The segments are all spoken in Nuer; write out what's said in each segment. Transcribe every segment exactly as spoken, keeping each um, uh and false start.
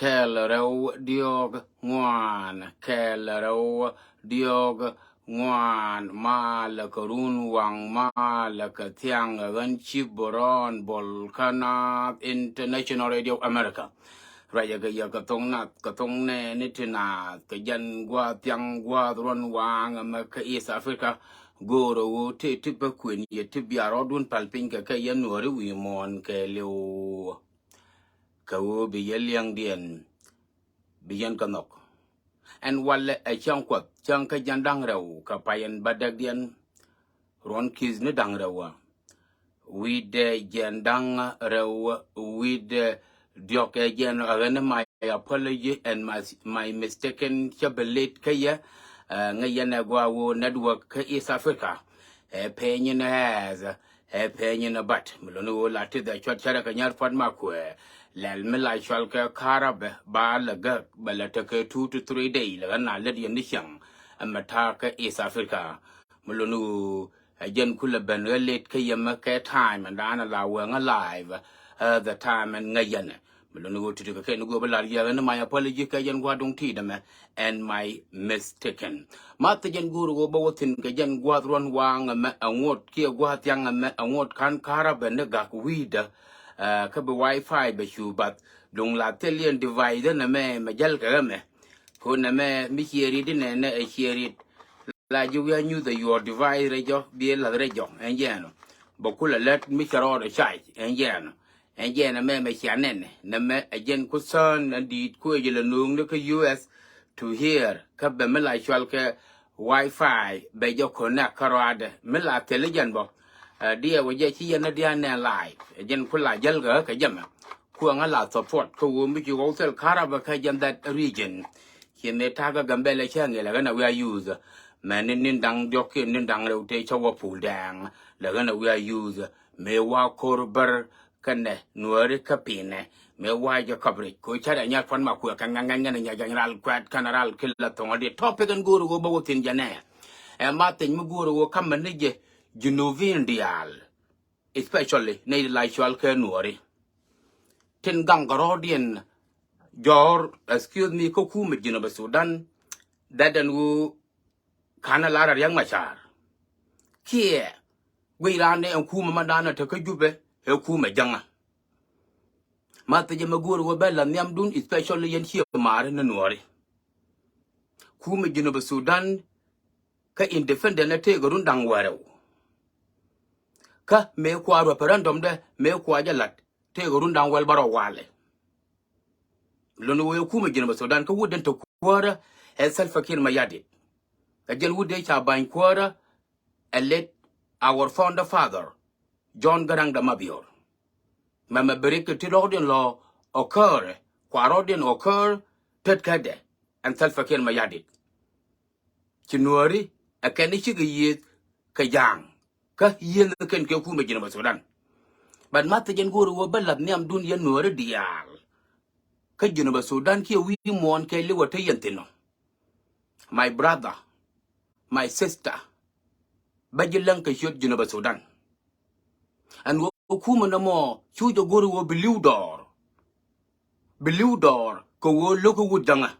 kɛl rɛw diɔ̱k ŋuan, kɛl rɛw diɔ̱k ŋuan, malɛ kɛ run waŋ, malɛ kɛ thiaŋ, ɣän ci Boron Bol kä Naath International Radio America. Ruacɛ kɛ yɛ kɛ thoŋ nath, kɛ thoŋ nɛɛni ti naath, kɛ jɛn gua̱a̱th thiaŋ, gua̱a̱th ruɔ̱n waŋ ɛmɛ kä East Africa. Go̱o̱rä ɣöö tëë ti bä kuën yɛ ti bia rɔɔdun päl piny kɛ kɛ yɛn Nuääri wi̱i̱ muɔ̱ɔ̱n kɛɛliw. Kɛ ɣöö bi yɛ liɛŋdiɛn, bi yɛn kɛ nhɔk. Ɛn walɛ ɛ cäŋ Kuɔth, cäŋ kä jiɛn da̱ŋ rɛw kɛ pay ɛn bädäkdiɛn. Ruɔ̱n ki̱th ni da̱ŋ rɛw ɛ. Wi̱cdɛ jiɛn da̱ŋ rɛw, wi̱cdɛ diɔ̱k ɛ jiɛn ɛ ɣän my apology and my, my mistaken cä bi late kä yɛ. Ɛ, ŋäc yɛn ɛ gɔaa ɣöö network kä East Africa ɛ pɛny in ɛ ɣɛɛth, ɛ pɛny in ɛ bat. Mi luni ɣöö la tith ɛ cuɔt cärɛ kɛ nyär puɔt ma kuɛ. Lɛl mi la cual kɛ karabɛ ba lɛ gäk bɛ lɛ tekɛ two to three day lɛ ɣän a lät yɛn ni cäŋ. Ɛmɛ ta̱a̱ kä East Africa. Mi luni ɣöö ɛ jɛn kulɛ ben ɣä late kä yɛmɛ kɛ time ɛn daanɛ la wee ŋä live. Ɛ the time ɛn ŋäc yɛn ɛ. Mi luni ɣöö ti̱ti̱ kɛ kɛn go̱o̱p ɛ lar yɛ ɣän ni my apology kɛ jɛn gua̱a̱r duŋ ti̱i̱t ɛmɛ and my mistaken. Ma thɛ jɛn go̱o̱r ɣöö bä wä thi̱n kɛ jɛn gua̱a̱th ruɔ̱n waŋ ɛmɛ ɛ ŋot kiɛ gua̱a̱th thiaŋ ɛmɛ ɛ ŋot ka̱n ka̱rä bɛ ni gak wi̱i̱dä. Ɛ, kä bi wifi bɛ cu bath duŋ la thil yɛn device ɛn ɛmɛ mɛ jäl kɛ ɣä mɛ. Ko nɛmɛ mi ciɛ riet inɛnɛ ɛ ciɛ riet. La ji̱ wi̱i̱ a nyuth ɛ your device rɛ jɔ bi ɛ lath rɛ jɔ ɛn jɛɛn ɔ. Bɛ kulɛ lät mi cɛ rɔɔd ɛ charge ɛn jɛɛn ɔ. Ɛn jɛɛn ɛmɛ mɛ cia nɛnɛ nɛmɛ ɛ jɛn ku thään ɛn di̱i̱t ku ɛ jɛ lɛ no̱o̱ŋni kä U S to here kä bɛ mi la cual kɛ wifi bɛ jɛ connect kä rɔadɛ mi la thil jɛn bɔ. Ɛ diɛ wä jɛ ci yɛn ɛ diaal nɛn live ɛ jɛn ku la jäl kɛ kɛ jɛmɛ. Kuäŋä la support kä ɣöö mi ci ɣɔw thil karabä kä jɛn that region. Ci mëë ta̱kä Gambɛlɛ cä ŋi̱el ɛ ɣän a wi̱i̱ a youth. Mɛn ni ni̱n da̱ŋ diɔ̱k kiɛ ni̱n da̱ŋ rɛw tëë cä wä pul dɛɛŋ lɛ ɣän a wi̱i̱ a youth. Mëë wa ko̱r bär kɛnɛ Nuääri kä pi̱nɛ mëë wa jɛ coverage ko cä rɛ nyar puɔ̱n ma kuɛ kɛn ŋa̱ŋ ŋa̱ŋ ŋa̱ŋ nya jany ral kuɛt kɛn ral ki la thoŋ a di topic ɛn go̱o̱r ɣöö bä wä thi̱n jɛ nɛ. Ɛ ma thiny mi go̱o̱r ɣöö kamɛ ni jɛ Junubin diaal. Especially nɛy ti la cual kɛ Nuääri. Tin gaŋ kɛ rɔɔdiɛn jɔ̱ɔ̱r, excuse me, kä kumɛ Jinubä Sudan. That ɛn ɣöö ka̱n a lar a Riɛk Macar. Kiɛ guic raan ni ɛn kumɛ ma da̱a̱n a te kä Jubɛ ɛ kumɛ jäŋä. Ma thijɛ mɛ go̱o̱r wä bɛ la nhiamdun, especially yɛn ciɛ maari ni Nuääri. Kumɛ Jinubä Sudan kä independent ɛ tëëkɛ run da̱ŋ wäl rɛw. Kä mëë kua referendum dɛ mëë kua jɛ la̱t tëëkɛ run da̱ŋ wäl bärɔw walɛ. Luni wee kumɛ Jinubä Sudan kä wut den te kuäärä ɛ Salva Kiir Mayardit. Ɛ jɛn wut dee ca ba̱ny kuäärä ɛ late our founder father John Garang de Mabior. Mɛmɛ bi rik kɛ ti rɔɔdiɛn lɔ occur, kua rɔɔdiɛn occur tetkädɛ ɛn Salva Kiir Mayardit. Ci Nuääri ɛ kɛn i̱ cikɛ yiëëth kɛ ja̱a̱ŋ kä yiëëth kɛn kɛ kumɛ Jinubä Sudan. But ma thijɛ ɛn go̱o̱r wä bä lath nhiamdun yɛn Nuääri diaal. Kä Jinubä Sudan kiɛ wi̱i̱ muɔ̱ɔ̱n kɛ liwä te yɛn thi̱n ɔ. My brother, my sister, bä ji̱ läŋ kɛ ciöt Jinubä Sudan. Ɛn ɣöö kumɛ nɔmɔ cu jɛ go̱r ɣöö bi li̱w dɔɔr. Bi li̱w dɔɔr kɛ ɣöö lo̱k i̱ wut jäŋä.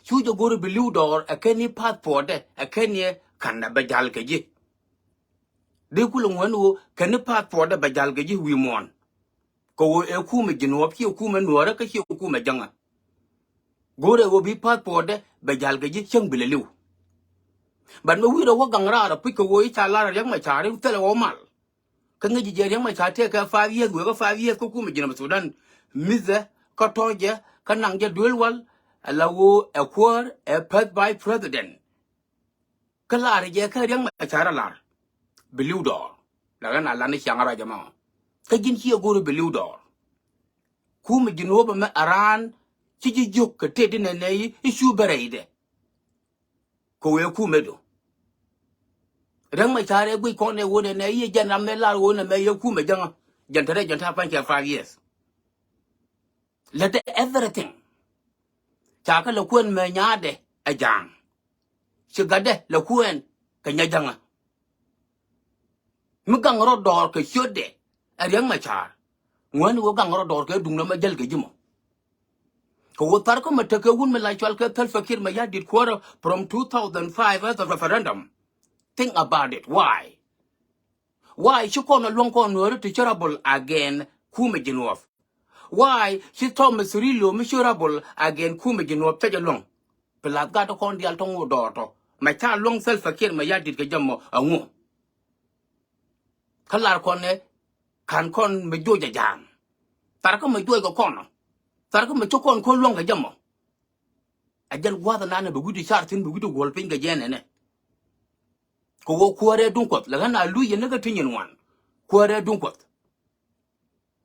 Cu jɛ go̱r i̱ bi li̱w dɔɔr ɛ kɛn i̱ passport ɛ kɛn i̱ ka̱n ɛ bɛ ja̱l kɛ ji̱. Dee kulɛ ŋuɛn ɣöö kɛn i̱ passport ɛ bɛ ja̱l kɛ ji̱ wi̱i̱ muɔ̱ɔ̱n. Kɛ ɣöö ɛ kumɛ Jinub ciɛ kumɛ Nuäärä kä ciɛ kumɛ jäŋä. Go̱rɛ ɣöö bi passport dɛ bɛ ja̱l kɛ ji̱ cäŋ bi lɛ li̱w. But mi wi̱i̱ rɛ wä gaŋ raar ɛ puc kɛ ɣöö i̱ ca lar ɛ Riɛk Macar i̱ thilɛ ɣɔw mal. Kä ŋäc ji̱ jɛ Riɛk Macar tëëkɛ five years wëë kä five years kä kumɛ Jinub Sudan. Mi̱thɛ kä tɔ̱ɔ̱cɛ kä naŋ jɛ duël wal. Ala ɣöö ɛ kuäär ɛ pɛth vice president. Kä lar jɛ kä Riɛk Macar a lar bi li̱w dɔɔr. La ɣän a lan i̱ ciaŋ a ruac ɛmɔ. Kä ji̱n ciɛ go̱r i̱ bi li̱w dɔɔr. Kumɛ Jinub ɛmɛ a raan ci ji̱ jiök kɛ tëë ti nɛnɛ i̱ cu bɛ rɛydɛ. Kɛ wee kumɛ do. Riɛk Macar ɛ guic kɔn ɛ ɣöö nɛnɛ i̱ jɛn ram ɛ lar ɣöö nɛmɛ yɛ kumɛ jäŋä. Jɛn te rɛy jɛn ta̱a̱ pa̱ny kɛ five years. Lät ɛ everything. Ca kä lɛ kuɛn mɛ nyaadɛ ɛ ja̱a̱ŋ. Ci gatdɛ lɛ kuɛn kɛ nyɛ jäŋä. Mi gaŋ rɔ dɔɔr kɛ ciötdɛ ɛ Riɛk Macar. Ŋuäni wä gaŋ rɔ dɔɔr kɛ duŋdɛ mɛ jäl kɛ ji̱ mɔ. Kɛ wä thar kä mɛ tekɛ wun mi la cual kɛ Salva Kiir Mayardit kuäärä from two thousand five as a referendum. Think about it. Why? Why ci kɔn a luɔ̱ŋ kɔn nuɔ̱ɔ̱ri ti ci rebel against kumɛ Jinub? Why ci Thomas Cirillo mi ci rebel against kumɛ Jinub cä jɛ luɔ̱ŋ? Plus gat kɔn diaal tɔ̱ŋ wä dɔɔr tɔ. Mɛ ca luɔ̱ŋ Salva Kiir Mayardit kɛ jɛ mɔ aŋu? Kä lar kɔn ɛ ka̱n kɔn mɛ juɔc a ja̱a̱ŋ. Thar kä mɛ juɔc kɛ kɔn ɔ. Thar kä mɛ ci kɔn ko̱ luɔ̱ŋ kɛ jɛ mɔ. A jɛn gua̱th nan bɛ wi̱cdu car thi̱n bɛ wi̱cdu guɔ̱l piny kɛ jɛ nɛnɛ. Kɛ ɣöö kuäärɛ duŋ Kuɔth lɛ ɣän a luc yɛn ni kä ti nyin ŋuan. Kuäärɛ duŋ Kuɔth.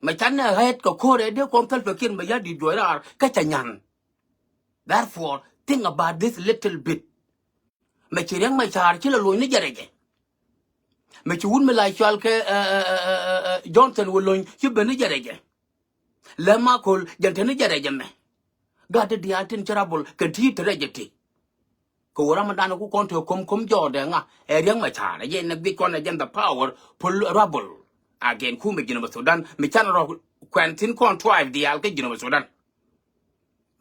Mɛ canɛ ɣɛɛt kɛ ko̱rɛ dee kɔn Salva Kiir Mayardit juɔc raar kä cɛ nyan. Therefore, think about this little bit. Mɛ ci Riɛk Machar ci lɛ lony ni jɛ rɛcɛ. Mɛ ci wut mi la cual kɛ, ɛ, ɛ, ɛ, ɛ, ɛ, Johnson wä lony ci ben ni jɛ rɛcɛ. Lɛ ma ko̱l jɛn te ni jɛ rɛcɛ mɛ. Gat ti diaal tin ci rebel kɛ ti te rɛcɛ ti. Kɛ wä Ramadan ku kɔn te kom kom jɔɔdɛ ŋa ɛ Riɛk Machar ɛ jɛ nɛ guic kɔn ɛ jɛn the power pull rebel against kumɛ Jinub Sudan mi can rɔ kuɛn thi̱n kɔn tribe diaal kä Jinub Sudan.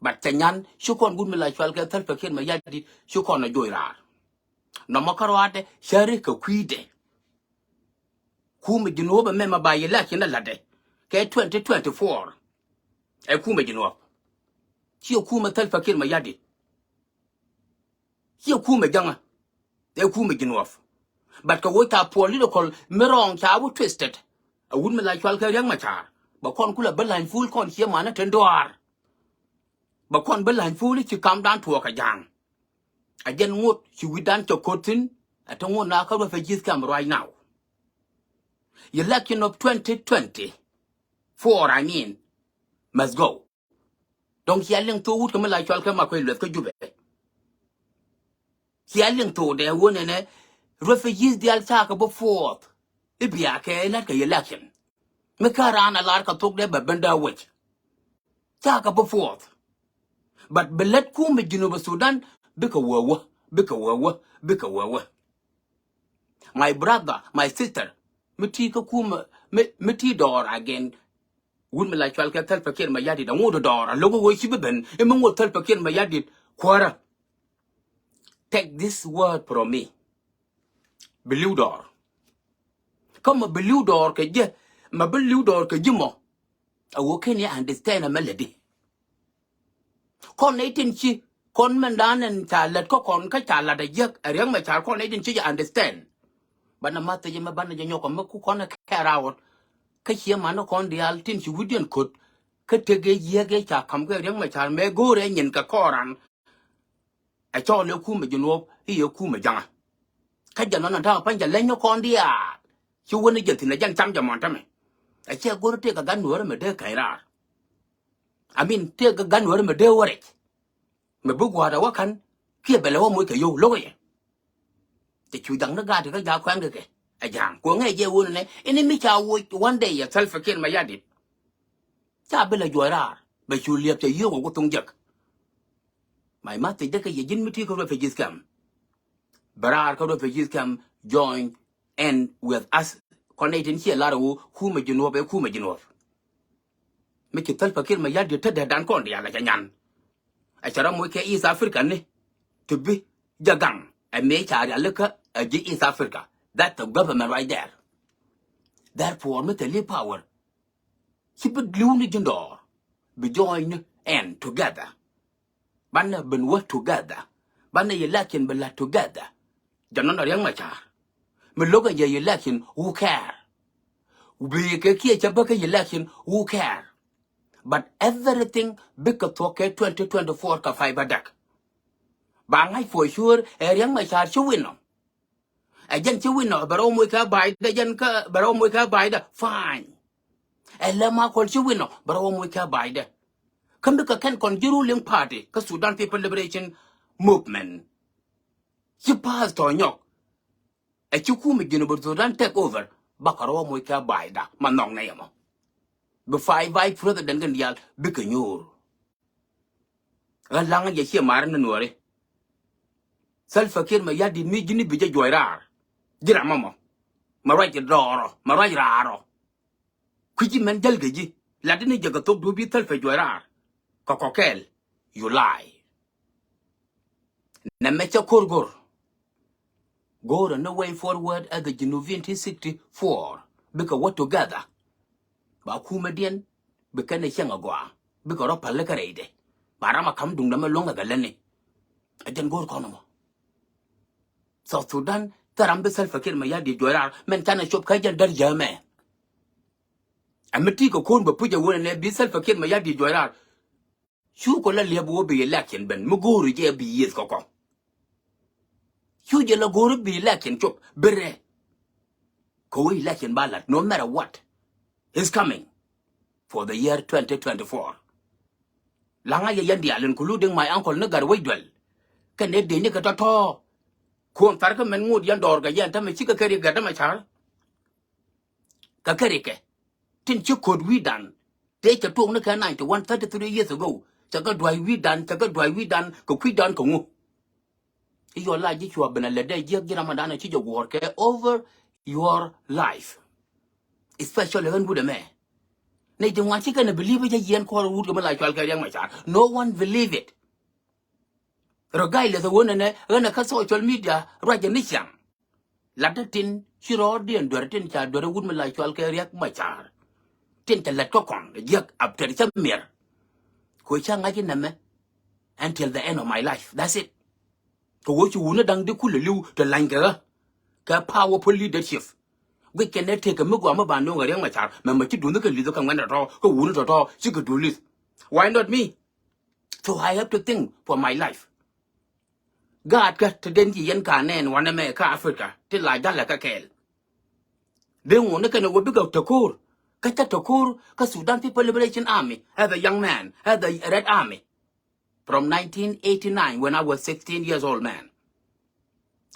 But cɛ nyan ci kɔn wut mi la cual kɛ Salva Kiir Mayardit ci kɔn a joc raar. Nɔmɔ kä ruaadɛ cä ri kɛ kui̱dɛ. Kumɛ Jinub ɛmɛ mɛ ba election ɛ la̱tdɛ kɛ twenty twenty-four. Ɛ kumɛ Jinub. Ciɛ kumɛ Salva Kiir Mayardit. Ciɛ kumɛ Jaŋä. Ɛ kumɛ Jinub. But kɛ wä ca political mi rɔɔŋ ca wä twisted. A wut mi la cual kɛ Riɛk Machar bɛ kɔn kulɛ bä la̱ny fuul kɔn ciɛ manä te duaar. Bɛ kɔn bä la̱ny fuul ci kamdan tuɔɔk kɛ ja̱a̱ŋ. A jɛn ŋot ci wi̱cdan cɛ ko̱r thi̱n. A te ŋot na kä refugees camp right now. Election of twenty twenty-four, I mean, must go. Dɔ̱ŋ cia liŋ thok wut kɛ mi la cual kɛ Makuei Lueth kä Jubɛ. Cia liŋ thok dɛ wä nɛnɛ refugees diaal cakɛ bä fourth. I̱ bia kɛ ilat kɛ election. Mi kä raan a lar kɛ thok dɛ bɛ ben dee wec. Cakɛ bä fourth. But bi lät kumɛ Jinub Sudan bikɛ wä wä, bikɛ wä wä, bikɛ wä wä. My brother, my sister, mi ti kä kumɛ, mi, mi ti dɔɔr again. Wut mi la cual kɛ Salva Kiir Mayardit a ŋot dɔɔr a lo̱k wä ci bi ben. Imi ŋot Salva Kiir Mayardit kuäärä. Take this word from me. Bi li̱w dɔɔr. Kä mɛ bi li̱w dɔɔr kɛ ji̱, mɛ bi li̱w dɔɔr kɛ ji̱ mɔ. A wä ken yɛ understand a mɛ lätdi. Kɔn nɛy tin ci kɔn mɛn da̱a̱n ɛn ca lät kä kɔn kä ca lat a jiäk ɛ Riɛk Machar kɔn nɛy tin ci jɛ understand. Banɛ ma thiec mɛ banɛ jɛ nyɔk ɔ mɛ ku kɔn ɛ kɛɛr a ɣɔt. Kä ciɛ man ni kɔn diaal tin ci wi̱cdiɛn ko̱t kä tëk ɛ jiäk ɛ ca ka̱m kɛ Riɛk Machar mɛ go̱o̱rɛ nyin kɛ kɔɔran. Ɛ cɔɔl ɛ kumɛ Jinub i̱ ɛ kumɛ Jaŋä. Kä jɛ nɔn ɛ ta̱a̱ pa̱ny jɛ leny ni kɔn diaal. Ci wä ni jɛ thi̱n ɛ jɛn cam jɛ mɔn tämɛ. Ɛ cɛ go̱r tëëk ɛ gan nuäärä mɛ dee kɛny raar. I mean tëëk ɛ gan nuäärä mɛ dee wä rɛc. Mɛ bi gua̱a̱r ɛ wä ka̱n kiɛ bɛ lɛ wä moc kɛ yio̱w lo̱k ɛ yɛ. Cɛ cu ja̱ŋ ni gaat kä ja̱a̱k kuɛn kɛ kɛ ɛ ja̱a̱ŋ kuɔ̱ŋɛ jɛ wun nɛ ini mi ca woc one day yɛ Salva Kiir Mayardit. Ca bi lɛ juɔc raar bɛ cu liɛp cɛ yio̱k wä ku thoŋ jek. My message dee kä yɛ ji̱n mi ti kä refugees camp. Bɛ raar kä refugees camp join and with us. Kɔn nɛy tin ciɛ lar ɛ wu kumɛ Jinub ɛ kumɛ Jinub. Mi ci Salva Kiir Mayardit te dee dan kɔn diaal a ca nyan. A ca rɔ moc kɛ East Africa ni ti bi jɛ gaŋ. Ɛ mëë ca rialikä ɛ ji̱ East Africa. That's the government right there. Therefore mi te li power. Ci bi li̱w ni ji̱ dɔɔr bi join ni and together. Banɛ ben wä together. Banɛ election bi la̱t together. Jɛ nɔn a Riɛk Machar. Mi lo̱k ɛ jɛ election who care? Bi kɛ kiɛ cɛ bä kɛ election who care? But everything bikɛ thuɔ̱k kɛ twenty twenty-four kɛ fiber dak. Ba ŋa̱c for sure ɛ Riɛk Machar ci win nɔ. Ɛ jɛn ci win nɔ bɛ rɔ moc kɛ baydɛ jɛn kä bɛ rɔ moc kɛ baydɛ fine. Ɛ lɛ ma kɔl ci win nɔ bɛ rɔ moc kɛ baydɛ. Kä bikɛ kɛn kɔn ji̱ ruling party kä Sudan People Liberation Movement. Ci pass tɔ nyɔk. Ɛ ci kumɛ Jinub Sudan take over. Bakɛ rɔ moc kɛ baida ma nhɔk nɛ yɛ mɔ. Bi five vice president kɛn diaal bikɛ nyuur. Ɣän laŋä jɛ ciɛ mar ni nuɔri. Salva Kiir Mayardit mi ji̱n i̱ bi jɛ juɔc raar. Ji̱ ram mɔmɔ. Ma ruac dɔɔrɔ ma ruac raarɔ. Kui̱ci mɛn jäl kɛ ji̱ lat ini jɛ kɛ thok duɔ̱p bi Salva juɔc raar. Kɛ kɔ kɛɛl. you lie. Nɛmɛ cɛ ko̱r go̱r. Go̱o̱rä ni way forward as the Junubin ti sixty-four. Bikɛ wä together. Ba kumediɛn bi kɛn ɛ cieŋ agɔaa. Bikɛ rɔ päl kä rɛydɛ. Ba ram a ka̱m duŋdɛ mɛ luäŋ ɛ gɛ lätni. Ɛ jɛn go̱o̱r kɔn mɔ. South Sudan thil ram bi Salva Kiir Mayardit juɔc raar mɛn canɛ cop kä jɛn där jäämɛ. Ɛ mi ti kɛ ko̱n bɛ puc ɛ wen ɛnɛ bi Salva Kiir Mayardit juɔc raar. Cu kɔ la liɛp wä bi election ben mi go̱o̱ri jɛ bi yieth kɔkɔ. Cu jɛ la go̱o̱ri bi election cop bi rɛ. Kɛ wä election ba lat no matter what is coming for the year twenty twenty-four. Laŋa yɛ yɛn diaal including my uncle ni gat wec duel. Kɛn ɛ dee ni kɛ tɔtɔ. Kuɔn thar kä mɛn ŋot yɛn dɔɔr kɛ yɛn tämɛ cikɛ kɛ ri gat tämɛ car. Kɛ kɛ ri kɛ tin ci ko̱t wi̱i̱dan. Tëë cɛ tuɔk ni kɛ ninety one, thirty three years ago. Cɛ kɛ duay wi̱i̱dan, cɛ kɛ duay wi̱i̱dan kɛ kui̱dan kɛ ŋu. I̱ yɔl la ji̱ cua ben a lɛ dee jiäk ji̱ ramadan a ci jɛ guɔ̱ɔ̱r kɛ over your life. Especially ɣän wut ɛmɛ. Nɛy ti ŋuan ci kɛn a believe jɛ yɛn kɔr wut kɛ mi la cual kɛ Riɛk Macar. No one believe it. Regardless ɣän ɛnɛ ɣän ɛ kä social media ruacɛ ni ciaŋ. Lat tin ci rɔɔdiɛn duer tin ca duer wut mi la cual kɛ Riɛk Macar. Tin ca lɛt kä kɔn jiäk after cä miɛr. Kɛ ca ŋa̱c inɛmɛ until the end of my life. That's it. Kɛ wä ci wuni da̱ŋ di kulɛ li̱w ti lany kɛ ɣä. Kɛ powerful leadership. Guic kɛn ɛ tëëkɛ mi gɔaa mi ba no̱o̱ŋ ɛ Riɛk Macar mɛ mɛ ci duuni kɛ li̱th kɛ ŋuɛn tɔ̱tɔ̱ kɛ wuni tɔ̱tɔ̱ ci kɛ duuli. Why not me? So I have to think for my life. Gaat kä te den ci yɛn ka nɛn wanɛ mɛ kä Africa ti la jalɛ kä kɛɛl. Dee ŋuɔni kɛn ɛ wä bikɛ te ko̱o̱r kä cä te ko̱o̱r kä Sudan People Liberation Army as a young man, as a Red Army. From nineteen eighty-nine when I was sixteen years old man.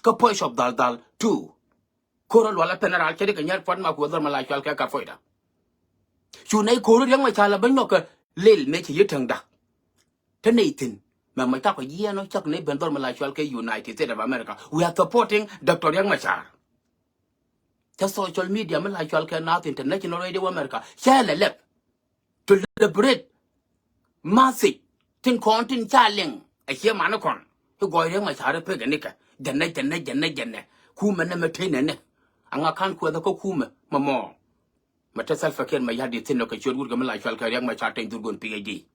Kä push of dhal dhal two. Ko̱r a lual a pɛn a ral cɛ di kɛ nyɛr puɔt ma kuɛ dhɔr ma la cual kɛ ka foida. Cu nɛy ko̱r Riɛk Macar la bä nyɔk kɛ lel mëë cɛ yi täŋ dak. Te nɛy thi̱n mɛ mɛ cakɔ yiɛn ɔ cak nɛy ben dhɔr ma la cual kɛ United States of America. We are supporting Doctor Riɛk Macar. Cɛ social media mi la cual kɛ Naath International Radio America cɛ lɛ lɛp. To liberate message tin kɔn tin ca liŋ a cie mani kɔn. Ti gɔɔy Riɛk Macar pek nikɛ jɛnɛ jɛnɛ jɛnɛ jɛnɛ. Kumɛ nɛ mɛ tënɛ nɛ aŋa kan kuɛthä kä kumɛ mɛ mɔ. Mɛ te Salva Kiir mɛ ya̱t di thin nɔ kɛ ciöt wut kɛ mi la cual kɛ Riɛk Macar teny dhurgon P H D.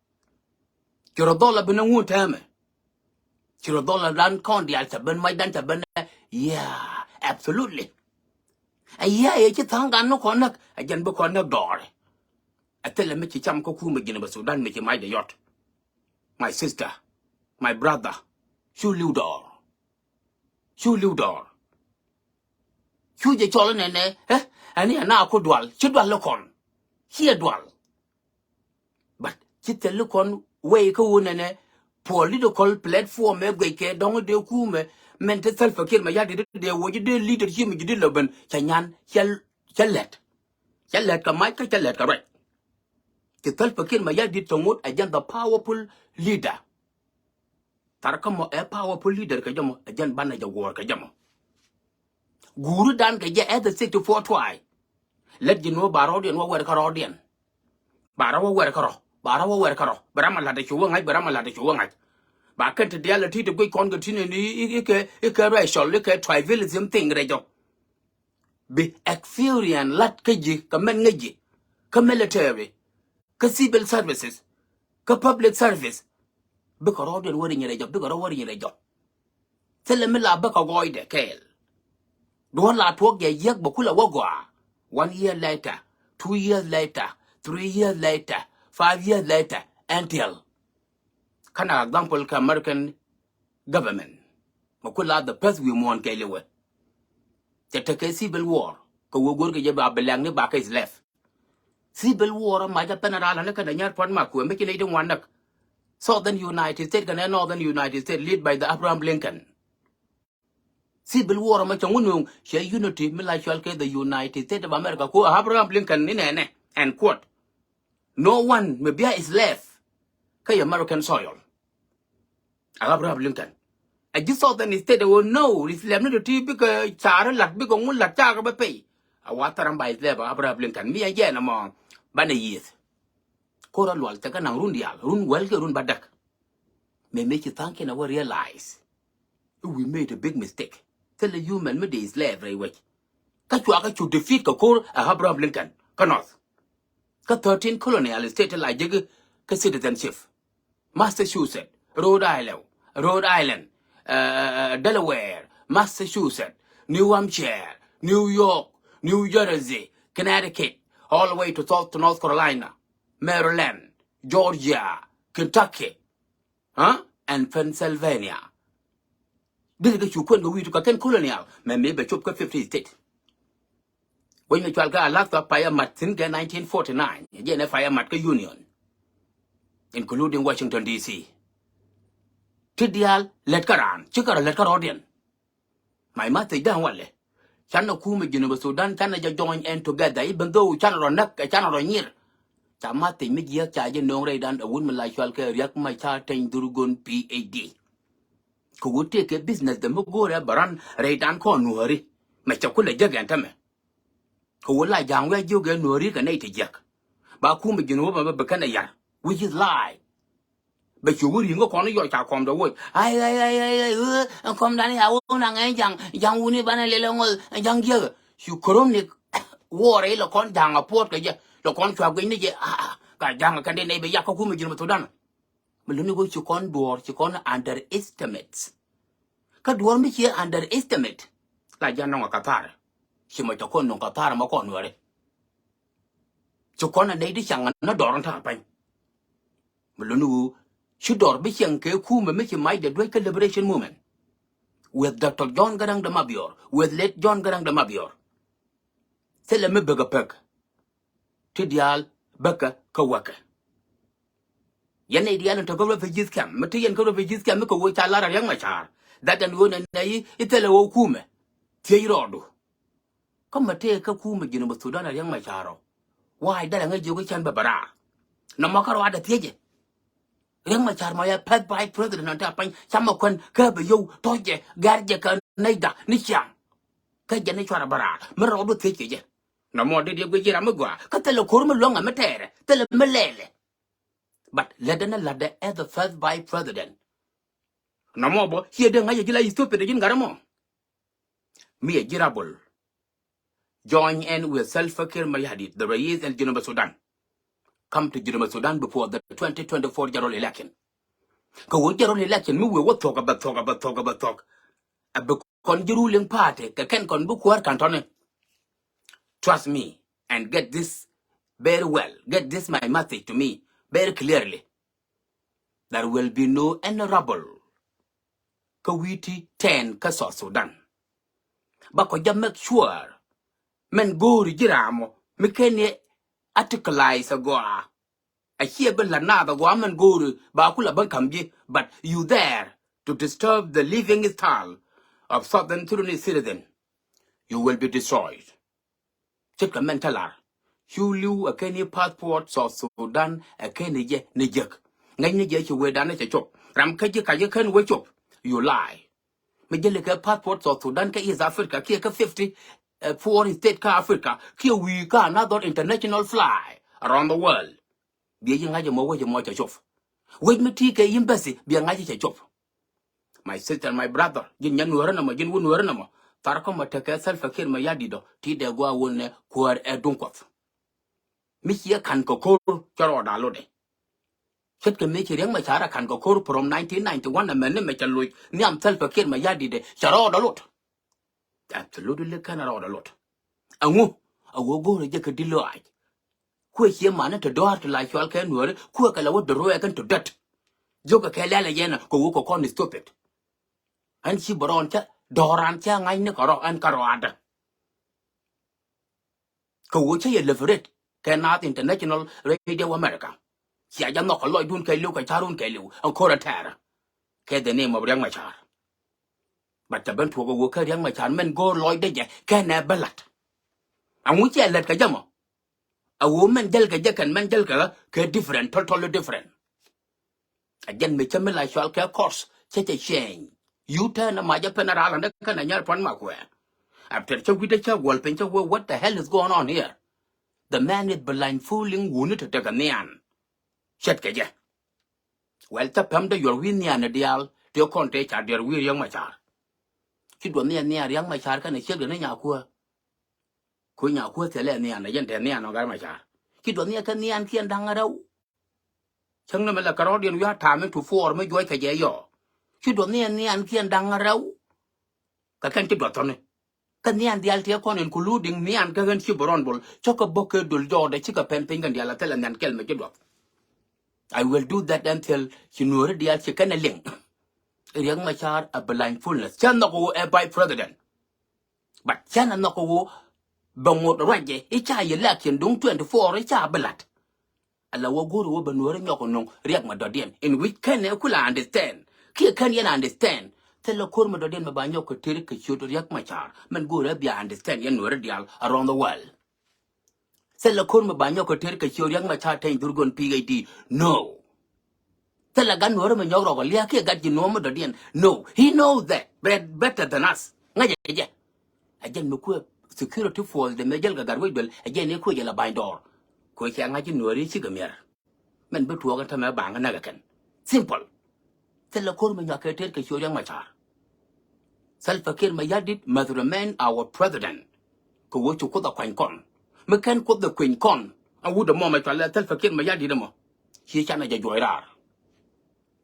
Ci rɔ dhɔl a bi ni ŋun tɛmɛ. Ci rɔ dhɔl a dan kɔn diaal ca ben macdan ca ben. Yeah, absolutely. A yia yɛ ci tha̱a̱ŋ gan ni kɔn näk a jɛn bi kɔn näk dɔɔrɛ. A thilɛ mi ci cam kä kumɛ Jinub Sudan mi ci macdɛ yɔt. My sister, my brother, cu li̱w dɔɔr. Cu li̱w dɔɔr. Cu jɛ cɔl nɛnɛ ɛ ɛn yɛ na ku dual ci dual lä kɔn. Ciɛ dual. But ci thil kɔn wei kä wun nɛnɛ political platform ɛ guec kɛ dɔŋ dee kumɛ mɛn te Salva Kiir mɛ ya̱t di dee woc dee leadership mi ji̱ di lɛ ben cɛ nyan cɛ lɛt. Cɛ lɛt kɛ mac kä cɛ lɛt kɛ ruac. Ci Salva Kiir mɛ ya̱t di thɔŋ wut ɛ jɛn the powerful leader. Thar kä mɔ ɛ powerful leader kɛ jɛ mɔ ɛ jɛn banɛ jɛ wuɔɔr kɛ jɛ mɔ. Guuri dan kɛ jɛ ɛ the sixty-four try. Lät ji̱ nuɔ ba rɔɔdiɛn wä wɛr kä rɔɔdiɛn. Ba rɔ wä wɛr kä rɔ ba rɔ wä wɛr kä rɔ bɛ ram a lat a cu wä ŋa̱c bɛ ram a lat a cu wä ŋa̱c. Ba kɛn ti dial a ti ti guic kɔn kɛ ti ni ni ikɛ ikɛ racial ikɛ tribalism thing rɛ jɔ. Bi experience lat kä ji̱ kä mɛn ŋäc ji̱ kä military kä civil services kä public service. Bikɛ rɔɔdiɛn wä rinyɛ rɛ jɔ bikɛ rɔ wä rinyɛ rɛ jɔ. Thilɛ mi la bä kɛ gɔɔydɛ kɛɛl. Duɔ̱ɔ̱r la tuɔɔk jɛ yiäk bɛ kulɛ wä gɔaa. One year later, two years later, three years later, five years later, until. Kɛn a example kɛ American government. Mɛ kula the first wi̱i̱ muɔ̱ɔ̱n kɛɛliw ɛ. Cɛ tekɛ civil war kɛ wee go̱o̱rkɛ jɛ ba bi lɛŋni bakɛ slave. Civil war mac a pɛn a ral ani kɛn a nyar puɔ̱t ma kuɛ mi ci nɛy ti ŋuan näk. Southern United States kɛn ɛ Northern United States lead by the Abraham Lincoln. Civil war ma cɛ ŋun nuŋ cɛ unity mi la cual kɛ the United States of America ku Abraham Lincoln ni nɛnɛ and quote. No one mi bia slave kä American soil. Abraham Lincoln. A ji̱ Southern State wä no slave ni ti bikɛ caari lat bikɛ ŋun lat caari bä pay. A wa tharam ba slave Abraham Lincoln mi a jɛ na mɔ banɛ yieth. Kora lual cɛ kɛ naŋ run diaal run wäl kɛ run ba däk. Mëë mëë ci tha̱a̱ŋ kiɛn a wä realize, we made a big mistake. Thilɛ human mi dee slave rɛy wec. Kä cua kä cu defeat kɛ ko̱r ɛ Abraham Lincoln kä North. Kä thirteen colonial state la jek kä citizenship. Massachusetts, Rhode Island, Rhode Island, uh, Delaware, Massachusetts, New Hampshire, New York, New Jersey, Connecticut, all the way to South to North Carolina, Maryland, Georgia, Kentucky, huh? And Pennsylvania. This is the cu kuɛn kɛ wi̱i̱ tu kɛ kɛn colonial. Mɛ mi bɛ cop kä fifty state. Wec mi cual kɛ Alaska pay a mat thi̱n kɛ nineteen forty-nine. Jɛn ɛ pay a mat kä Union, including Washington D C. Ti diaal lät kä raan, ci kärɔ lät kä rɔɔdiɛn. My message dan walɛ. Canɛ kumɛ Jinub Sudan, canɛ jɛ join and together. Even though canɛ rɔ näk, canɛ rɔ nyir. Ca message mi jiäk ca jɛ no̱o̱ŋ rɛydan ɛ wut mi la cual kɛ Riek Machar Teny Dhurgon P H D. Kɛ wut tëëkɛ business dɛ mi go̱o̱rɛ bɛ run rɛydan kɔn Nuääri. Mɛ cɛ kulɛ jek ɛn tämɛ. Kɛ wut la ja̱a̱ŋ wi̱i̱ a jiök ɛ Nuääri kɛ nɛy ti jiäk. Ba kumɛ Jinub bä bɛ kɛn ɛ yar, which is lie. Bɛ cu wä ri̱ŋ kä kɔn i̱ yɔc ca kɔm dɔ woc. Ai, ai, ai, ai, ai, ɛ, ɛn kɔm dan i̱ a wä wun a ŋɛny ja̱ŋ, ja̱ŋ wuni banɛ lɛl ɛ ŋɔth, ɛn ja̱ŋ jiäk. Cu chronic war i̱ lɛ kɔn ja̱ŋ a puɔt kɛ jɛ, lɛ kɔn cua guic ni jɛ, ah, ah, ka ja̱ŋ kɛn di nɛy bɛ yak kä kumɛ Jinub Sudan. Mi luni wä ci kɔn duɔ̱ɔ̱r, ci kɔn underestimate. Kä duɔ̱ɔ̱r mi ci underestimate. La jɛ nɔŋ a kathar. Ci mɔ ca kɔn nɔŋ kathar ma kɔn wɛri. Ci kɔn a nɛy di caŋ a na dɔr in ta̱a̱ pany. Mi luni wä ci dɔr bi cieŋ kɛ kumɛ mi ci mac dɛ duec kä liberation movement. With Doctor John Garang de Mabior, with late John Garang de Mabior. Thilɛ mi bäkä pek. Ti diaal bäkä kä wäkɛ. Yɛn nɛy diaal in te kä refugees camp, mi te yɛn kä refugees camp mi kɛ wee ca lar a Riek Machar. That ɛn ɣöö nɛ nɛy i̱ thilɛ ɣöö kumɛ thiec rɔɔdu. Kä mɛ tëë kä kumɛ Jinub Sudan a Riek Machar ɔ. Wa̱a̱ dɛl ɛŋä jiök i̱ cɛn bɛ bɛ raar. Nɔmɔ kä ruaadɛ thiecɛ. Riek Machar mɔ yɛ pɛth vice president ɔn te a pany, camɛ kuɛn kä bɛ yio̱w tɔ̱cɛ gɛr jɛ kɛ nɛy da̱ ni ciaŋ. Kä jɛn i̱ cuarɛ bä raar mi rɔɔdu thiec kɛ jɛ. Nɔmɔ dee diɛ guic ji̱ ram mi gɔaa kä thilɛ ko̱r mi luäŋɛ mi tɛɛrɛ, thilɛ mi lɛɛlɛ. But lätdɛ ni la̱tdɛ as the first vice president. Nɔmɔ bä ciɛ dee ŋa̱c ɛ ji̱ la Ethiopia dee ji̱n gat ɛmɔ. Mi ɛ ji̱ rabol. Join in with Salva Kiir Mayardit, the Rais el Junub Sudan. Come to Junub Sudan before the twenty twenty-four general election. Kɛ wee general election mi wee wä thuɔ̱k a bɛ thuɔ̱k a bɛ thuɔ̱k a bɛ thuɔ̱k. A bɛ kɔn ji̱ ruling party kɛ kɛn kɔn bi kuäär ka̱n tɔ̱ni. Trust me and get this very well. Get this my message to me very clearly. There will be no any rebel kä wi̱i̱ ti tɛn kä South Sudan. Ba kɔ jɛ make sure mɛn go̱o̱ri ji̱ raamɔ mi ken yɛ articleize agɔaa. A ciɛ bi la naath agɔaa mɛn go̱o̱ri ba kula bä kam ji̱, but you there to disturb the living style of Southern Sudanese citizen. You will be destroyed. Ce̱tkɛ mɛn cä lar. Cu li̱w ɛ ken i̱ passport South Sudan ɛ ken i̱ jɛ ni jek. Ŋäcni jɛ ci wëëdan ni cɛ cop. Ram kä ji̱ kac i̱ ken wee cop. You lie. Mi jäli kɛ passport South Sudan kä East Africa kiɛ kä fifty four state kä Africa kiɛ wi̱i̱ kä another international fly around the world. Biɛ ji̱ ŋa̱c ɛmɔ wec ɛmɔ cɛ cop. Wec mi ti kɛ embassy biɛ ŋa̱c cɛ cop. My sister, my brother, ji̱n nyɛ nuäärä nɔmɔ, ji̱n wä nuäärä nɔmɔ. Thar kä mɔ tekɛ Salva Kiir Mayardit ɔ ti dee gua̱a̱ wun nɛ kuäär ɛ duŋ kuɔth. Mi ciɛ ka̱n kɛ ko̱r cɛ rɔɔda lotdɛ. Ce̱tkɛ mëë ci Riek Machar a ka̱n kɛ ko̱r from nineteen ninety-one ɛmɛn ni mɛ cɛ loc nhiam Salva Kiir Mayardit ɛ cɛ rɔɔda lot. Absolutely kɛn a rɔɔdɛ lot. Ɛŋu? A wee go̱o̱rɛ jɛ kɛ di̱t lɔaac. Kuɛ cie mani te dɔ̱a̱r ti la cual kɛ nuääri kuɛ kɛ la wä dɔ̱r wee kɛn to dät. Jiökɛ kɛ lɛl ɛ yɛn kɛ wee kɛ kɔn stupid. Ɛn ci bɛ rɔɔn cä dɔ̱ran cä ŋa̱cni kɛ rɔ ɛn kɛ rɔaadä. Kɛ wee cä yɛ liberate kɛ Naath International Radio America. Cia jɛ nhɔk kɛ lɔcdun kɛɛliw kɛ ca̱run kɛɛliw ɛn ko̱rɛ tɛɛrä. Kɛ the name of Riek Machar. But cɛ ben tuɔɔk ɛ wee kä Riek Machar mɛn go̱o̱r lɔcdä jɛ kɛnɛ bä la̱t. Ɛŋu cɛ lät kɛ jɛ mɔ? Ɛ wee mɛn jäl kɛ jɛ kɛn mɛn jäl kɛ ɣä kɛ different, totally different. A jɛn mi cä mi la cual kɛ course cä cɛ change. You turn a macä pen a raal andä kɛn a nyar puan ma kuɛ. After cä wi̱cdä cä guɔl piny cä wee, what the hell is going on here? The man is blindfolding wuni to take a nian. Ce̱tkɛ jɛ. Well, thɛ pɛm dee yuɔr wi̱i̱ nhiaani diaal tëë kɔn tëë ca diɛr wi̱i̱ Riɛk Macar. Ci duɔth nhian nhian Riɛk Macar kɛnɛ ciek dee ni nyakuäär. Ku nyakuäär thilɛ nhian, ɛ jɛn te nhian ɔ Gat Macar. Ci duɔth nhian kɛ nhiankiɛn da̱ŋ rɛw. Cäŋ ni mi lɛ kɛ rɔɔdiɛn wi̱i̱ a ta̱a̱ mi tu puɔɔr mi juɔc kɛ jɛ yɔ. Ci duɔth nhian nhiankiɛn da̱ŋ rɛw. Kɛ kɛn ci duɔth thɔni. Kä nhian diaal tiɛ kɔn, including nhian kä ɣän ci bɛ rɔn bol cä kɛ bä kɛ dol jɔɔdɛ, cikɛ pɛn piny kɛn diaal a thilɛ nhian kɛl mɛ ci duɔth. I will do that until ci nuɔri diaal ci kɛn a liŋ. Riɛk Macar a blindfoldness cä nhɔk ɣöö ɛ vice president. But cä na nhɔk ɣöö bɛ ŋot ruacɛ i̱ ca yɛ lɛk ciɛn duŋ twenty four i̱ ca bi la̱t. Ala wä go̱o̱r wä bɛ nuɔ̱ɔ̱ri nyɔk nuŋ Riɛk Madɔdiɛn, in which kɛn ɛ kula understand kiɛ kɛn yɛn understand. Thilɛ ko̱r Madɔdiɛn mɛ ba nyɔk kɛ tëër kɛ ciöt Riɛk Macar mɛn go̱o̱r ɛ bia understand yɛn nuɔ̱ɔ̱ri diaal around the world. Thilɛ ko̱r mɛ ba nyɔk kɛ tëër kɛ ciöt Riɛk Macar tɛny dhurgon P H D. No. Thilɛ gat nuɔ̱ɔ̱ri mɛ nyɔk rɔk ɔ lia̱a̱ kiɛ gat ji̱ nuɔ̱ɔ̱m Madɔdiɛn. No, he knows that bet- better than us. Ŋäcɛ jɛ. Ɛ jɛn mi kuɛ security force de mɛ jäl kɛ Gatwec Duel, ɛ jɛn i̱ kuɛ jɛ la ba̱ny dɔɔr. Kuɛ cɛ ŋa̱c i̱ nuɔ̱ɔ̱ri cikɛ miɛr. Mɛn bi tuɔɔk ɛn tämɛ ba̱a̱ŋ ɛ näk ɛ kɛn. Simple. Thilɛ ko̱r mi nyuak kɛ tëër kɛ ciöt Riɛk Macar. Salva Kiir Mayardit must remain our president. Kɛ wee ci Kuoth ɛ kuany kɔn. Mi kɛn Kuoth ɛ kuany kɔn, ɛn wut ɛmɔ mɛ cɔalɛ Salva Kiir Mayardit ɛmɔ, ci canɛ jɛ juɔc raar.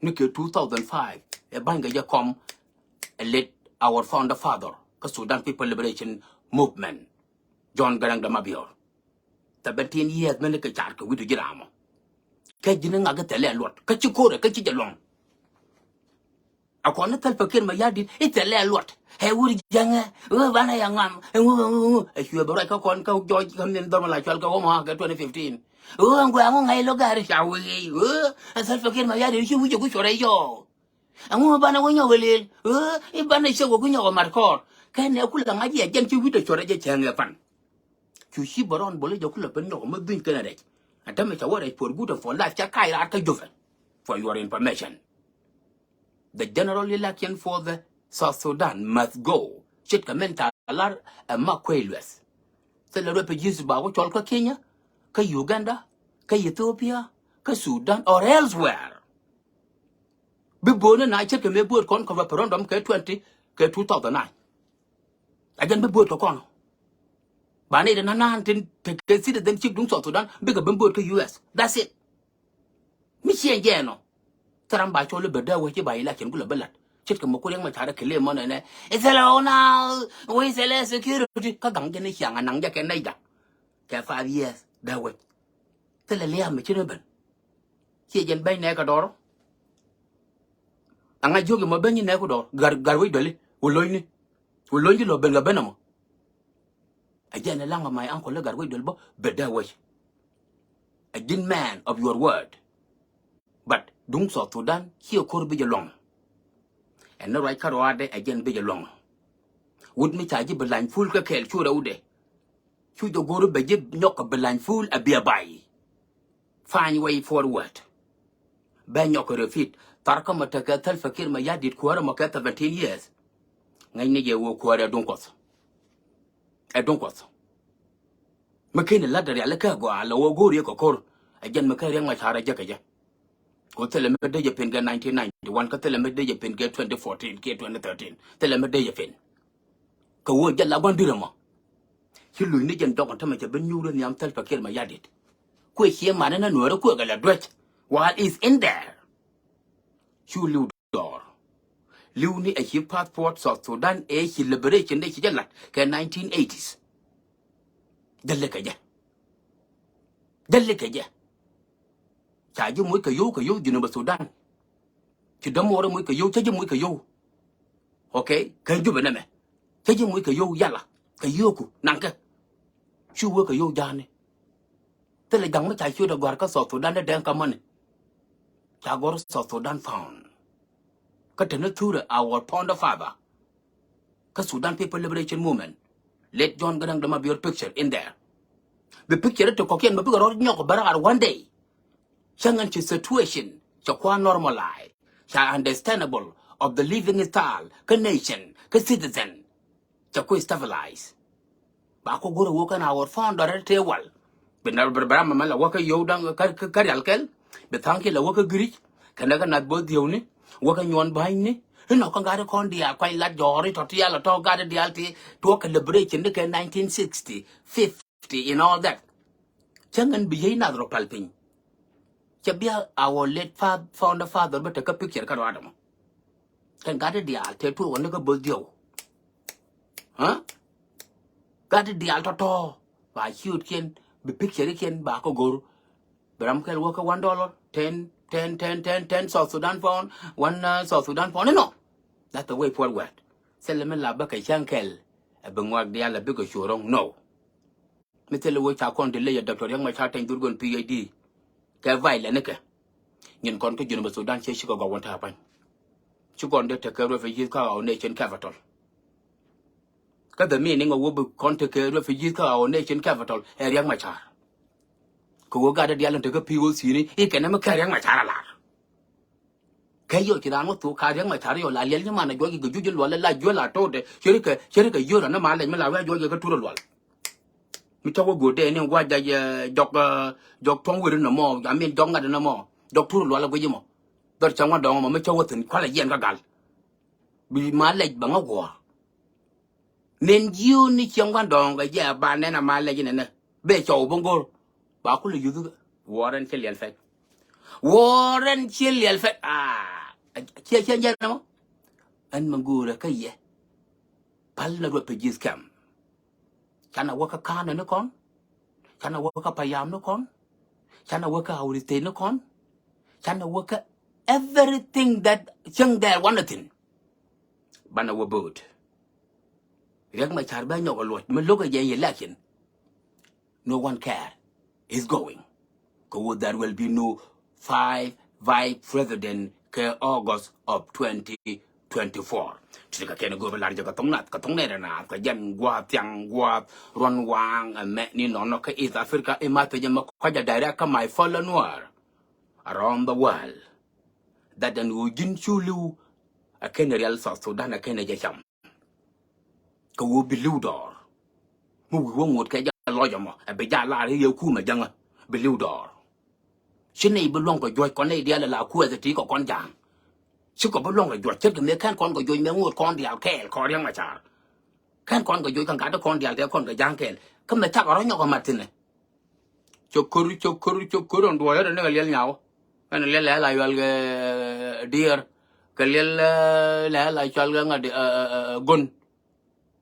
Ni kɛ two thousand five ɛ ba̱ny kɛ jɛ kɔm, ɛ late our founder father kä Sudan People Liberation Movement, John Garang de Mabior. Seventeen years mɛn ni kɛ car kɛ wi̱cdu ji̱ raamɔ. Kɛ ji̱n ŋak i̱ thɛlɛ luɔt kä ci ko̱rɛ kä ci jɛ luɔ̱ŋ. A kɔn i̱ Salva Kiir Mayardit i̱ thɛlɛ luɔt. Ɛ wur jiäŋɛ ɣöö banɛ ya ŋam ɛ ŋu ɛ ŋu ɛ ŋu ɛ cuɛ bɛ ruac kä kɔn kä jɔc kä min dhɔr mɛ la cual kɛ wä mɔ kɛ twenty fifteen. Ɣöö ɛn guɛ ŋu ŋa̱c lo̱k gari ca wee ɣöö ɛ Salva Kiir Mayardit ci wi̱c ɛ ku cuɔrɛ yɔɔ. Ɛŋu banɛ wä nyɔk ɛ lel ɣöö i̱ banɛ cɛ wä ku nyɔk ɛ mat kɔɔr. Kɛn ɛ ku la ŋa̱c yɛ jɛn ci wi̱cdɛ cuɔrɛ jɛ cäŋ ɛ pan. Cu ci bɛ rɔn bol i̱ jɛ kulɛ ben nyɔk mi dhuny kɛn a rɛc. Ɛ tämɛ cɛ wä rɛc puɔr guut ɛ for life cɛ kac raar kä Jufɛ. For your information, the general election for the South Sudan must go. Ce̱tkɛ mɛn ca lar ɛ Makuei Lueth. Thilɛ refugees ba wä cɔl kä Kenya, kä Uganda, kä Ethiopia, kä Sudan or elsewhere. Bi bo̱o̱ni na ce̱tkɛ mëë bo̱o̱t kɔn kɛ referendum kɛ twenty kɛ two thousand nine. A jɛn bi bo̱o̱t kɛ kɔn. Ba nɛy ti na̱n na̱a̱n tin tekɛ citizenship duŋ South Sudan bikɛ ben bo̱o̱t kä U S. That's it. Mi ciɛ jɛɛn ɔ. Thil ram ba cɔl i̱ bɛ dee wec i̱ ba election kulɛ bi la̱t. Ce̱tkɛ mɛ ku Riɛk Macar kɛ lëë mɔnɛ nɛ. I̱ thilɛ ɣɔw na wec thilɛ security kä gaŋ jɛn i̱ ciaŋ a naŋ jɛ kɛ nɛy ja̱. Kɛ five years dee wec. Thilɛ lia̱a̱ mi ci ni ben. Ciɛ jɛn beny nɛɛkɛ dɔɔr. Aŋa jiök imɔ ben nyi nɛɛku dɔɔr gar gar wec dɔli wä lo̱nyni. Wä lo̱nyni lɔ ben kɛ ben ɛmɔ. Ɛ jɛn ɛ laŋ ɔ my uncle i̱ gar wec dɔl bä bɛ dee wec. A jin man of your word. But duŋ South Sudan ciɛ ko̱r bi jɛ luɔ̱ŋ. Ɛn ni ruac kä ruaadɛ ɛ jɛn bi jɛ luɔ̱ŋ. Wut mi ca ji̱ bi lany ful kä kɛɛl cu rɛwdɛ. Cu jɛ go̱r bɛ ji̱ nyɔk kɛ bi lany ful a biɛ bay. Find way forward. Bɛ nyɔk kɛ repeat. Thar kä mɔ tekɛ Salva Kiir Mayardit kuäärä mɔ kɛ seventeen years. Ŋäcni jɛ wee kuäärä ɛ duŋ Kuɔth. Ɛ duŋ Kuɔth. Mi ken ilat riali kä gɔaa la wä go̱o̱r yɛ kɛ ko̱r. Ɛ jɛn mi ken Riɛk Macar ɛ jek kɛ jɛ. Ko thilɛ mi dee jɛ pen kɛ nineteen ninety one kä thilɛ mi dee jɛ pen kɛ twenty fourteen kiɛ twenty thirteen. Thilɛ mi dee jɛ pen. Kɛ wä jɛ la gua̱n dirɛ mɔ. Ci luny ni jɛn dɔk ɛn tämɛ cɛ ben nyuur in nhiam Salva Kiir Mayardit. Kuɛ ciɛ man in a nuäärä kuɛ kɛ la duec. While is in there. Cu li̱w dɔɔr. Li̱w ni a ci passport South Sudan ɛ ci liberation de ci jɛ lat kɛ nineteen eighties. Jɛ lek kɛ jɛ. Jɛ lek kɛ jɛ. Ca ji̱ moc kɛ yo̱w kɛ yo̱w Junub Sudan. Ci dämuɔɔr moc kɛ yo̱w cä ji̱ moc kɛ yo̱w. Okay, kɛ Jubɛ nɛmɛ. Cä ji̱ moc kɛ yo̱w yala kɛ yo̱o̱ku naŋkɛ. Cu wee kɛ yo̱w ja̱a̱ni. Thilɛ ja̱ŋ mi ca ciöt ɛ gɔ̱a̱r kä South Sudan ni dɛŋ kä mäni. Ca gɔ̱r South Sudan found. Kä te ni thurɛ our founder father. Kä Sudan People Liberation Movement. Late John Garang de Mabior picture in there. Bi picture ti kɔkiɛn mi bikɛ rɔ̱ nyɔk bä raar one day. Cä ŋän ci situation cɛ kua normalize, cɛ understandable of the living style kä nation kä citizen. Cɛ ku stabilize. Ba ku go̱r a wä kɛn our founder tëë wal. Bi nɛr bi ram mɛ la wä kä yo̱w da̱ŋ kä rial kɛl. Bi tha̱a̱ŋ ki la wä kä Greece. Kɛnɛ kɛ nath bo̱th dhiëwni, wäkɛ nyuɔn bänyni. Inɔ kä gat kɔn diaal kuany lat jɔɔri tɔ tial tɔ gat diaal ti tuɔk kɛ liberation ni kɛ nineteen sixty, fifty and all that. Cäŋ ɛn bi yiey nath rɔ pal piny. Cɛ bia our late fa-, founder father bä tekä picture kä rɔadɛ mɔ. Kɛn gat diaal tɛ tuɔk wä ni kä bo̱th dhiëw. Huh? Gat diaal tɔtɔ ba ciötkiɛn, bi picturekiɛn ba kä go̱r. Bi ram kɛl wä kä one dollar, ten, ten, ten, ten, ten South Sudan pound, one, uh, South Sudan pound. No. That's the way forward. Thilɛ mi la bä kɛ cäŋ kɛl ɛ bi ŋuak diaal ɛ bikɛ cuɔ̱r rɔ̱ŋ. No. Mi thilɛ wä ca kɔn ti ley ɛ Doctor Riek Machar Teny Dhurgon P H D. Kɛ violence ni kɛ. Nyin kɔn kä Junub Sudan cɛ cikɛ gɔw wän ta̱a̱ pa̱ny. Ci kɔn dee tekɛ refugees kä our nation capital. Kä the meaning of wä bi kɔn tekɛ refugees kä our nation capital ɛ Riek Machar. Kɛ wä gat diaal in tekä P O C ni i̱ kɛn ɛmɛ kɛ Riek Machar a lar. Kɛ yio̱ ci raan wä thuk ka Riek Machar yio̱ la liɛl nyi man a juɔc kɛ juc in luɔl la juɔl a to̱o̱dɛ. Ceri kɛ, ceri kɛ yio̱ rɔ ni ma lɛc mi la wee a juɔc kɛ kä tur a luɔl. Mi cä wä go̱o̱r dee ni gua̱c jac, eh, jɔk, eh, jɔk tuɔ̱ŋ weri ni mɔ, I mean jɔk ŋa̱t ni mɔ, jɔk tur lual a guic mɔ. Dhɔr cäŋ wä dɔ̱ŋ mɔ mi cä wä thi̱n kualɛ yiɛn kä gal. Bi ma lɛc bɛ ŋä guɔ̱ɔ̱r. Nen ji̱ ni cäŋ wä dɔ̱ŋ kɛ jɛ a ba nɛn a ma lɛc ni nɛ. Bɛ cɔw bä go̱o̱r. Ba kulɛ yuth. Wuɔ̱ɔ̱r ɛn ci liɛl fɛt. Wuɔ̱ɔ̱r ɛn ci liɛl fɛt. Ah, ciɛ ciɛ jɛ nɛ mɔ. Ɛn mɛ go̱o̱rɛ kä yɛ. Pal na ruɔth pɛ ji̱th kɛm. Canɛ wä kä ka̱a̱nɛ ni kɔn. Canɛ wä kä payam ni kɔn. Canɛ wä kä awri thec ni kɔn. Canɛ wä kä everything that cieŋ dɛɛr wanɛ thi̱n. Banɛ wä bo̱o̱t. Riek Machar bɛ nyɔk a luɔc mi lo̱k a jɛ election. No one care. Is going. Kɛ wä there will be no five vice president kɛ August of twenty twenty-four. Ti kɛ kɛn go̱o̱r lar jɛ kɛ thoŋ nath, kɛ thoŋ nɛɛrɛ naath, kɛ jɛn gua̱a̱th thiaŋ gua̱a̱th ruɔ̱n waaŋ ɛmɛ ni nɔnɔ kä East Africa i̱ ma thecɛ mɛ kɔc a direct kä my fellow Nuäär around the world. That ɛn ɣöö ji̱n cu li̱w a kɛn rial South Sudan a kɛn jɛ cam. Kɛ ɣöö bi li̱w dɔɔr. Mi wi̱i̱ wä ŋot kɛ jɛ lɔc ɛmɔ ɛ bi jɛ lar i̱ yɛ kumɛ jäŋä bi li̱w dɔɔr. Ci nɛy bi luɔ̱ŋ kɛ juɔ̱c kɔn nɛy diaal ala kuɛth ti kɛ kɔn ja̱a̱ŋ. Ci kɔ bi luɔ̱ŋ kɛ juɔ̱c ce̱tkɛ mëë kɛn kɔn kɛ juɔ̱c mëë ŋot kɔn diaal kɛɛl kɔn Riek Machar. Kɛn kɔn kɛ juɔ̱c kɛ gat kɔn diaal tɛ kɔn kɛ ja̱a̱ŋ kɛɛl kä mɛ cak rɔ nyɔk ɛ mat thi̱nɛ. Cok kör, cok kör, cok kör ɔn duɔyä rɛ ni kɛ liɛl nyaw. Ɛn liɛl lɛ la yual kɛ diɛɛr kɛ liɛl lɛ la cual kɛ ŋa gon.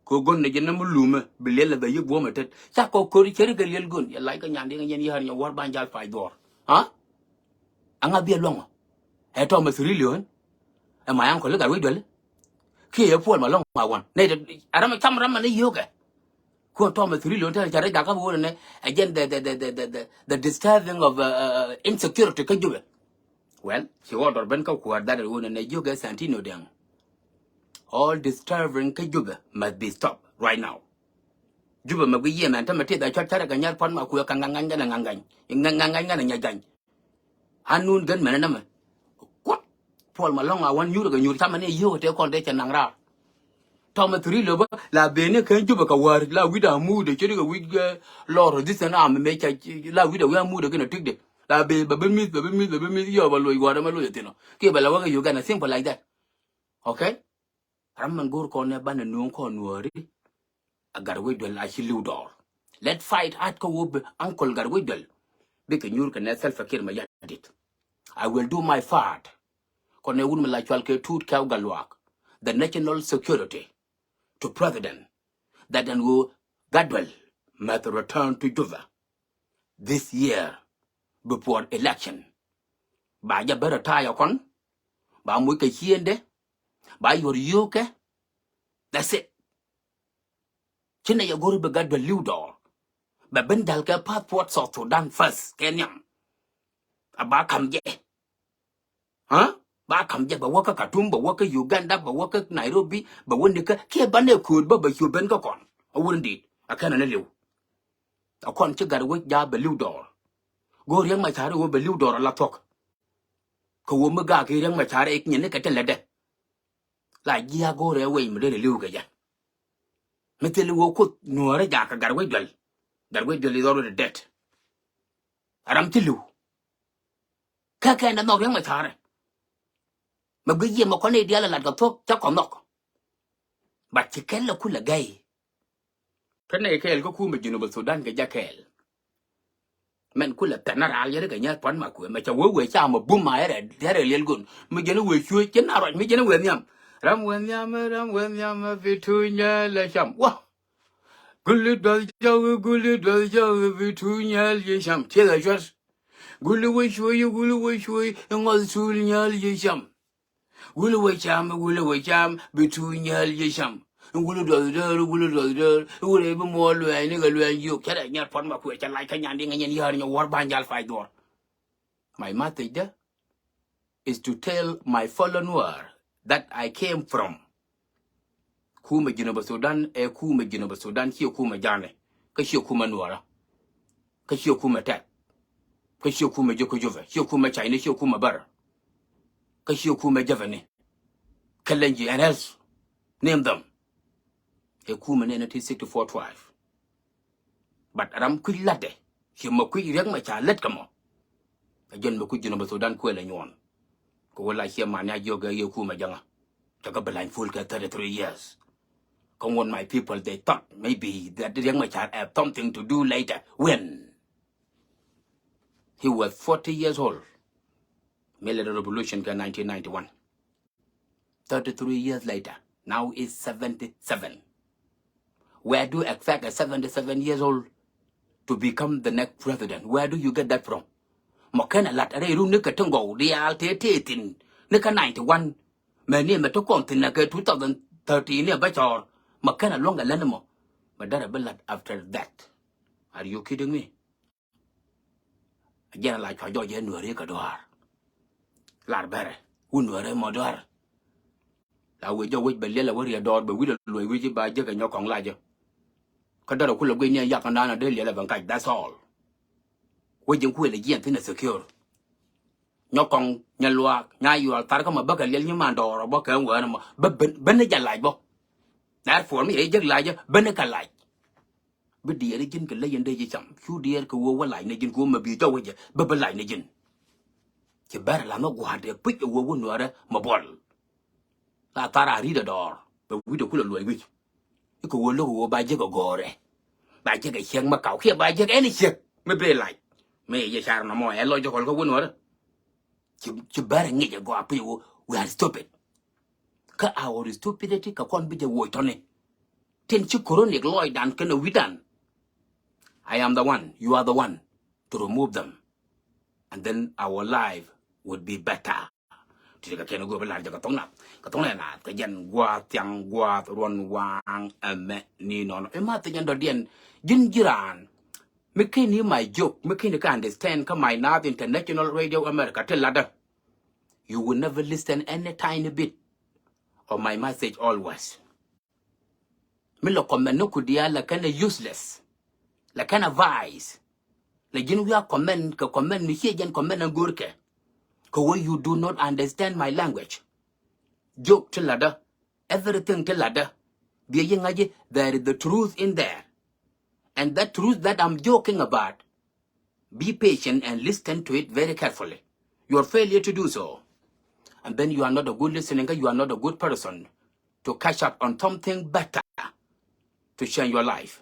Kɛ gon ni jɛ ni mi lumɛ bi liɛl lɛ bɛ yi guɔmɛ tet ca kɔ kör ceri kɛ liɛl gon yɛ lac kɛ nyan di kɛ nyɛn yär nyɛ wär ban jal pac duɔr. Ha? Aŋa biɛ luɔŋɔ. Ɛ tɔmɛ thiri lion. Ɛ ma yaŋ kɔ li gat wi̱c duɛli. Kiɛ yɛ puɔl ma lɔŋ ma wan nɛ. Aram cam ram ma ni yio̱kɛ. Kuɔn tɔmɛ thiri lion tɛn ca rɛ jakä bi wurɛ nɛ. Ɛ jɛn the, the, the, the, the, the, the disturbing of uh, uh, insecurity kä Jubɛ. Well, ci order ben kä kuäär that wurɛ nɛ jiök ɛ Santino Deng. All disturbing kä Jubɛ must be stopped right now. Jubɛ mɛ gui yiɛmɛn tämɛ tith a cuat carɛ kɛ nyar puan ma kuɛ kɛ ŋaŋ ŋaŋ kɛnɛ ŋaŋ ŋaŋ ŋaŋ ŋaŋ kɛnɛ nyɛ jany. An nun gän mɛnɛ nɛmɛ. Kuɔt puɔl ma lɔŋ a wan nyuur kɛ nyuur camɛ ni yiöök tɛ kɔn dee cɛ naŋ raar. Tɔmɛ thiri lobä la beni kɛ Jubɛ kɛ wäär la wi̱cdɛ a muudɛ ceri kɛ wi̱c lɔr resistance army mɛ ca la wi̱cdɛ wi̱c a muudɛ kɛnɛ tikdɛ la be bɛ bi mi̱th bɛ bi mi̱th bɛ bi mi̱th yɔ bɛ loc wäärɛ mɛ loc a thin ɔ kiɛ bɛ la wä kɛ Uganda simple like that. Okay. Ram min go̱o̱r kɔn nɛ banɛ nuɔ̱ɔ̱ŋ kɔn nuääri. A Gatwec Duel a ci li̱w dɔɔr. Let fight hard kä wä bi uncle Gatwec Duel. Bikɛ nyuur kɛ nɛ Salva Kiir Mayardit. I will do my part. Kɔn nɛ wun mi la cual kɛ Tuut Kɛw Gatluak, the national security to president, that ɛn ɣöö Gatduel must return to Juba this year before election. Ba jɛ bä retire kɔn, ba moc kɛ ciëndɛ, ba yuɔr yio̱o̱kɛ. That's it. Ci nɛ yɛ go̱r bi Gatduel li̱w dɔɔr. Bɛ ben dal kɛ passport South Sudan first kɛ nhiam. A ba kam jɛ. Ha? Ba kam jɛ bɛ wä kä Khartoum, bɛ wä kä Uganda, bɛ wä kä Nairobi, bɛ wä nikä kiɛ banɛ kööt bä bɛ ciö ben kä kɔn. A wur in dit a kɛn a ni li̱w. A kɔn ci Gatwec ja̱a̱ bɛ li̱w dɔɔr. Go̱o̱r Riek Machar i̱ wä bɛ li̱w dɔɔr a la thuɔ̱k. Kɛ wä mi gaak i̱ Riek Machar i̱ nyin ni kɛ ti lätdɛ. La ji̱ a go̱o̱r ɛ wec mi dee li̱w kɛ jɛ. Mi thil i̱ wä kuoth nuɔ̱ɔ̱rä jaak kɛ Gatwec Duel. Gatwec Duel is already dead. A ram ci li̱w. Kä kɛn dɛ nhɔk Riek Machar ɛ. Ɛ guic yiëë mɛ kɔn i̱ diaal ɛ lat kɛ thuɔ̱k cä kɔn nhɔk. But ci kɛl ɛ kulɛ gɛy. Kä nɛy kɛɛl kä kumɛ Jinub Sudan kɛ jɛ kɛɛl. Mɛn kulɛ thɛn na raal yɛn kɛ nyɛth puɔ̱n ma kuɛ mɛ cɛ wee wee ca mɛ bum ma yɛrɛ yɛrɛ liɛl gun mi jɛn wee cuee cɛ na ruac mi jɛn wee nhiam. Ram wee nhiam, ram wee nhiam, bi tuuc nyɛɛl ɛ cam wä. Guli duɔth jɔk, guli duɔth jɔk, bi tuuc nyɛɛl yɛ cam. Ciɛ dhɛ cuɛth. Guli wee cuee, guli wee cuee, ŋɔth tuuc nyɛɛl yɛ cam. Wuli wä cam, wuli wä cam, bi tuuc nyääl ji̱ cam. Wuli duɔth döör, wuli duɔth döör, wuli bi muɔɔr luɛɛny ni kɛ luɛɛny yio̱k. Cä dɛ nyɛr puɔ̱t ma kuɛ cɛ lac kä nyan di ŋäc nyɛn yäär nyɛ wuɔ̱r ba̱ny jal pay dhuɔ̱r. My message dä is to tell my fellow Nuer that I came from. Kumɛ Jinub Sudan ɛ kumɛ Jinub Sudan, ciɛ kumɛ Ja̱a̱ŋni, kä ciɛ kumɛ Nuɔrä, kä ciɛ kumɛ Tɛk, kä ciɛ kumɛ Jokojovɛ, ciɛ kumɛ Chinese, ciɛ kumɛ Bär, kä ciɛ kumɛ Japanese, Kalenjin and else, name them. Ɛ kumɛ ni nineteen sixty-four twelve. But ram kui̱ latdɛ, ciɛ mɛ kui̱ Riek Machar lät kɛ mɔ. Ɛ jɛn mɛ kui̱ Jinub Sudan kuël ɛ nyuɔn. Kɛ wä la ciɛ man ya jiɔk ɛ yɛ kumɛ Ja̱ŋä. Cɛ kɛ bi lany full kɛ thirty-three years. Kä ŋuɔ̱t my people, they thought maybe that Riek Machar have something to do later. When? He was forty years old. Military revolution kɛ nineteen ninety-one. Thirty-three years later, now is seventy-seven. Where do you expect a seventy-seven years old to become the next president? Where do you get that from? Mɔ kɛn a lat rɛy run ni kɛ ti gɔw diaal tëë tëë thi̱n ni kä ninety-one. Mɛ ni mɛ ti kɔn thi̱n ni kɛ two thousand thirteen ni a bä cɔɔr. Mɔ kɛn a luäŋ kɛ län mɔ. Mɛ derɛ bi lat after that. Are you kidding me? Jɛn a la cua jɔc jɛ Nuääri kɛ dɔaar. Lar bɛrɛ wun Nuääri mɔ dɔaar. La wec jɛ wec bɛ liɛl a wä riɛ dɔɔr bɛ wi̱cdɛ luɔc wi̱c i̱ ba jek ɛ nyɔk kɔŋ lacä. Kä dɔrɛ kulɛ guic ni a yak kɛ naan a dee liɛl a bɛ ŋa̱c, that's all. Wec ji̱n kuël a jiɛn thi̱n a secure. Nyɔk kɔŋ nyɛ luaak nya yual thar kä mɔ bä kɛ liɛl nyi man dɔɔr ɔ bä kɛ ŋuɛɛn mɔ bä ben ben ni jɛ lac bä. Therefore mi yɛ jek lacä ben ni kɛ lac. Bi diɛɛr ji̱n kɛ ley in dee ji̱ cam cu diɛɛr kɛ ɣöö wä lac ni ji̱n kɛ ɣöö mɛ bi jɔw wecɛ bä bi lac ni ji̱n. Ci bɛr la mɛ gua̱a̱r dee puc ɛ ɣöö wä Nuäärä mɛ buɔl. La thar a ri̱t ɛ dɔɔr bɛ wi̱cdɛ kulɛ luɔc wi̱c. I̱ kɛ ɣöö lo̱k ɛ ɣöö ba jek ɛ gɔ̱rɛ ba jek ɛ ciek mɛ kaw kiɛ ba jek ɛn ciek mi bee lac. Mi yɛ car nɔmɔ ɛ logical kä wä Nuäärä. Ci ci bɛr ŋic ɛ gɔaa piny wä, we are stupid. Kä our stupidity kɛ kɔn bi jɛ wuɔc tɔni. Tin ci chronic lɔcdan kɛnɛ wi̱dan. I am the one, you are the one to remove them. And then our life would be better. Ti kɛ kɛn go̱o̱p lar jɛ kɛ thok nath kɛ thok nath kɛ jɛn gua̱a̱th thiaŋ gua̱a̱th ruɔn waŋ ɛmɛ ni nɔnɔ. Ima thiaŋ dɔ̱diɛn ji̱n ji̱ raan. Mi keni my joke, mi keni kɛ understand kä my Naath International Radio America ti latdä. You will never listen any tiny bit of my message always. Mi lɛ comment ni ku diaal lɛ kɛn ɛ useless. Lɛ kɛn ɛ vice. Lɛ ji̱n wi̱i̱ a comment kɛ comment mi ciɛ jɛn comment ɛn go̱o̱rkɛ. Kɛ wä you do not understand my language. Joke ti latdä. Everything ti latdä. Biɛ yi ŋa̱ci, there is the truth in there. And that truth that I'm joking about, be patient and listen to it very carefully. Your failure to do so, and then you are not a good listening, you are not a good person to catch up on something better to change your life.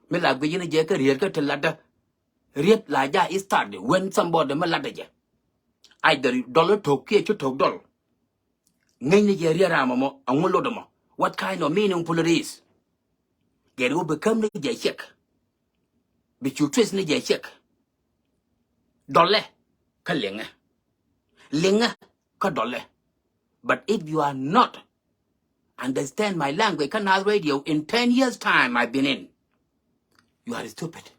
Mi la gui yin jɛ kä riet kä ti latdä. Riet la ja is start when somebody mi latdä jɛ. Either dɔl tok kiɛ ci tok dɔl. Ŋäcni jɛ riɛt ram ɛmɔ, ɛŋu lot ɛmɔ? What kind of meaningful it is? Gɛr wä bi käm ni jɛ ciek. Bi cu twist ni jɛ ciek. Dɔlɛ kä liŋɛ. Liŋɛ kä dɔlɛ. But if you are not understand my language kä Naath Radio in ten years time I've been in, you are stupid.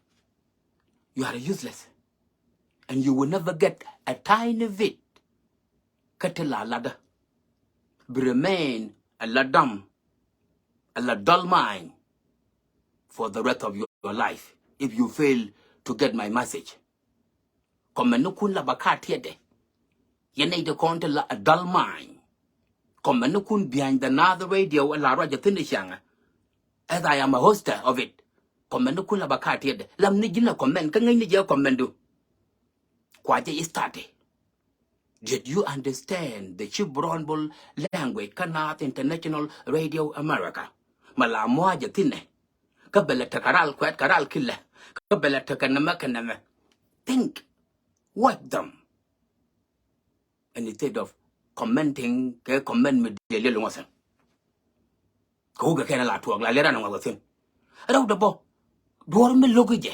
You are useless. And you will never get a tiny bit. Kä ti la latdä. Bi remain a la dam, a la dull mind for the rest of your, your life if you fail to get my message. Comment ni kun la ba ka tiɛtdɛ. Yɛn nɛy ti kɔn ti la a dull mind. Comment ni kun behind the Naath Radio a la ruacä thi̱n i̱ ciaŋä. As I am a hoster of it. Comment ni kun la ba ka tiɛtdɛ. Lam ni ji̱n a comment kä ŋäcni jɛ comment du. Kua jɛ i̱ start i̱. Did you understand the Chief Brown Bull language kä Naath International Radio America? Mɛ la mua̱a̱ jɛ thi̱n ɛ. Kä bɛ lɛ tekɛ ral kuɛt kɛ ral kilɛ. Kä bɛ lɛ tekɛ nɛmɛ kɛ nɛmɛ. Think. Watch them. And instead of commenting kɛ comment mi diɛ liɛl ŋuɔthɛ. Kɛ wukɛ kɛn la tuɔɔk la liɛl ran ŋuɔth kɛ thi̱n. Rɛw dɛ bɔ. Duɔr mi lo̱k i̱ jɛ.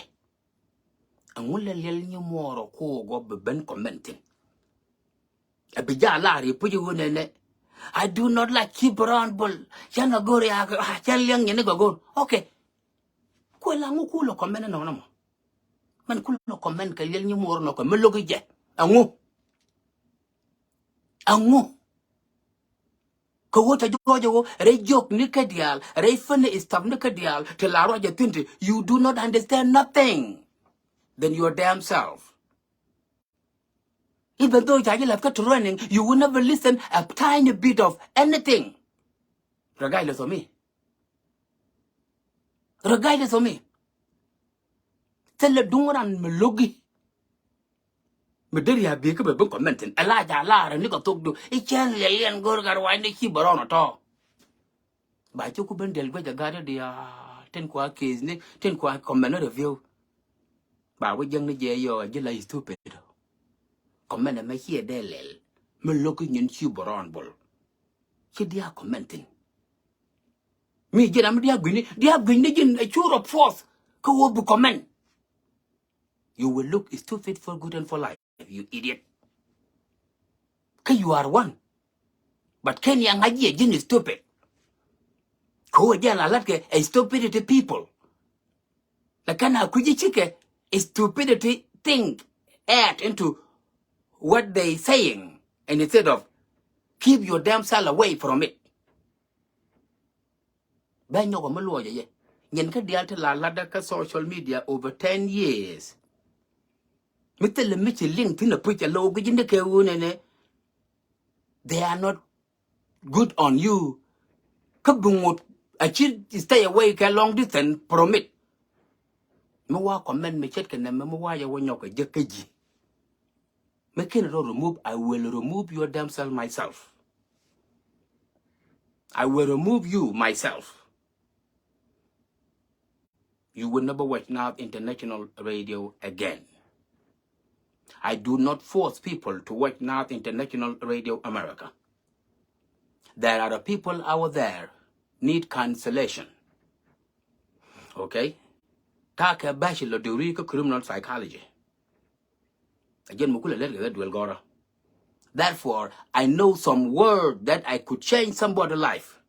Ɛŋu lɛ liɛl nyi muɔɔrɔ ko̱o̱k ɔ bi ben comment thi̱n. Ɛ bi jaal laar i̱ puc i̱ wun ɛnɛ. I do not like Chief Brown Bull. Cän a go̱r ya, cän liɛŋ nyɛ ni gɔgor. Okay. Kuɛ la ŋu kulɛ comment nɔnɔ mɔ. Mɛn kulɛ comment kɛ liɛl nyi muɔɔrɔ nɔ kɛ mi lo̱k i̱ jɛ. Ɛŋu. Ɛŋu. Kɛ ɣöö tɛ jɔɔc ɛ ɣöö rɛy jiök ni kä diaal, rɛy funny stuff ni kä diaal, ti la ruac ɛ thi̱n ti, you do not understand nothing than your damn self. Even though ca ji̱ la̱th kä training, you will never listen a tiny bit of anything. Regardless of me. Regardless of me. Thilɛ duŋ ran mi lo̱ki. Mi deri a bi̱i̱ kä bɛ bi comment thi̱n. Ɛ la jaal laarä ni kɛ thokdu. I̱ cɛn liɛliɛn go̱r gat ruacni ci bɛ rɔɔn ɔ tɔ̱. Ba ci ku ben diɛl guec a gat di a tin kua case ni, tin kua comment ni review. Ba wä jiäkni jɛ yɔ a ji̱ la stupid. Comment ɛmɛ ciɛ dee lɛl. Mi lo̱ki nyin ci bɛ rɔɔn bol. Ci dia comment thi̱n. Mi ji̱n ram mi dia gui̱ni, dia gui̱ni ji̱n a cur of force. Kä wä bi comment. You will look stupid for good and for life, you idiot. Kä you are one. But kɛn ya ŋa̱c yɛ ji̱n stupid. Kä wä jɛ la lat kɛ a stupidity people. Lɛ kɛn a kui̱ci cikɛ stupidity thing add into what they saying, and instead of keep your damn self away from it. Bɛ nyɔkɔ mi luɔcɛ yɛ. Nyin kä diaal ti la latdä kä social media over ten years. Mi thilɛ mi ci liŋ thi̱n a puc a lo̱o̱k ji̱n di kɛ ɣöö nɛnɛ. They are not good on you. Kä bi ŋot a ci stay away kɛ long distance from it. Mi wa comment mi ce̱tkɛ nɛmɛ mi wa yɛ wä nyɔkɔ jek kä ji̱. Mi ken rɔ remove, I will remove your damn self myself. I will remove you myself. You will never watch Naath International Radio again. I do not force people to watch Naath International Radio America. There are people out there need cancellation. Okay? Ta̱a̱ kɛ bachelor degree kä criminal psychology. A jɛn mi kulɛ lɛt kɛ kɛ duel gɔrä. Therefore, I know some word that I could change somebody life.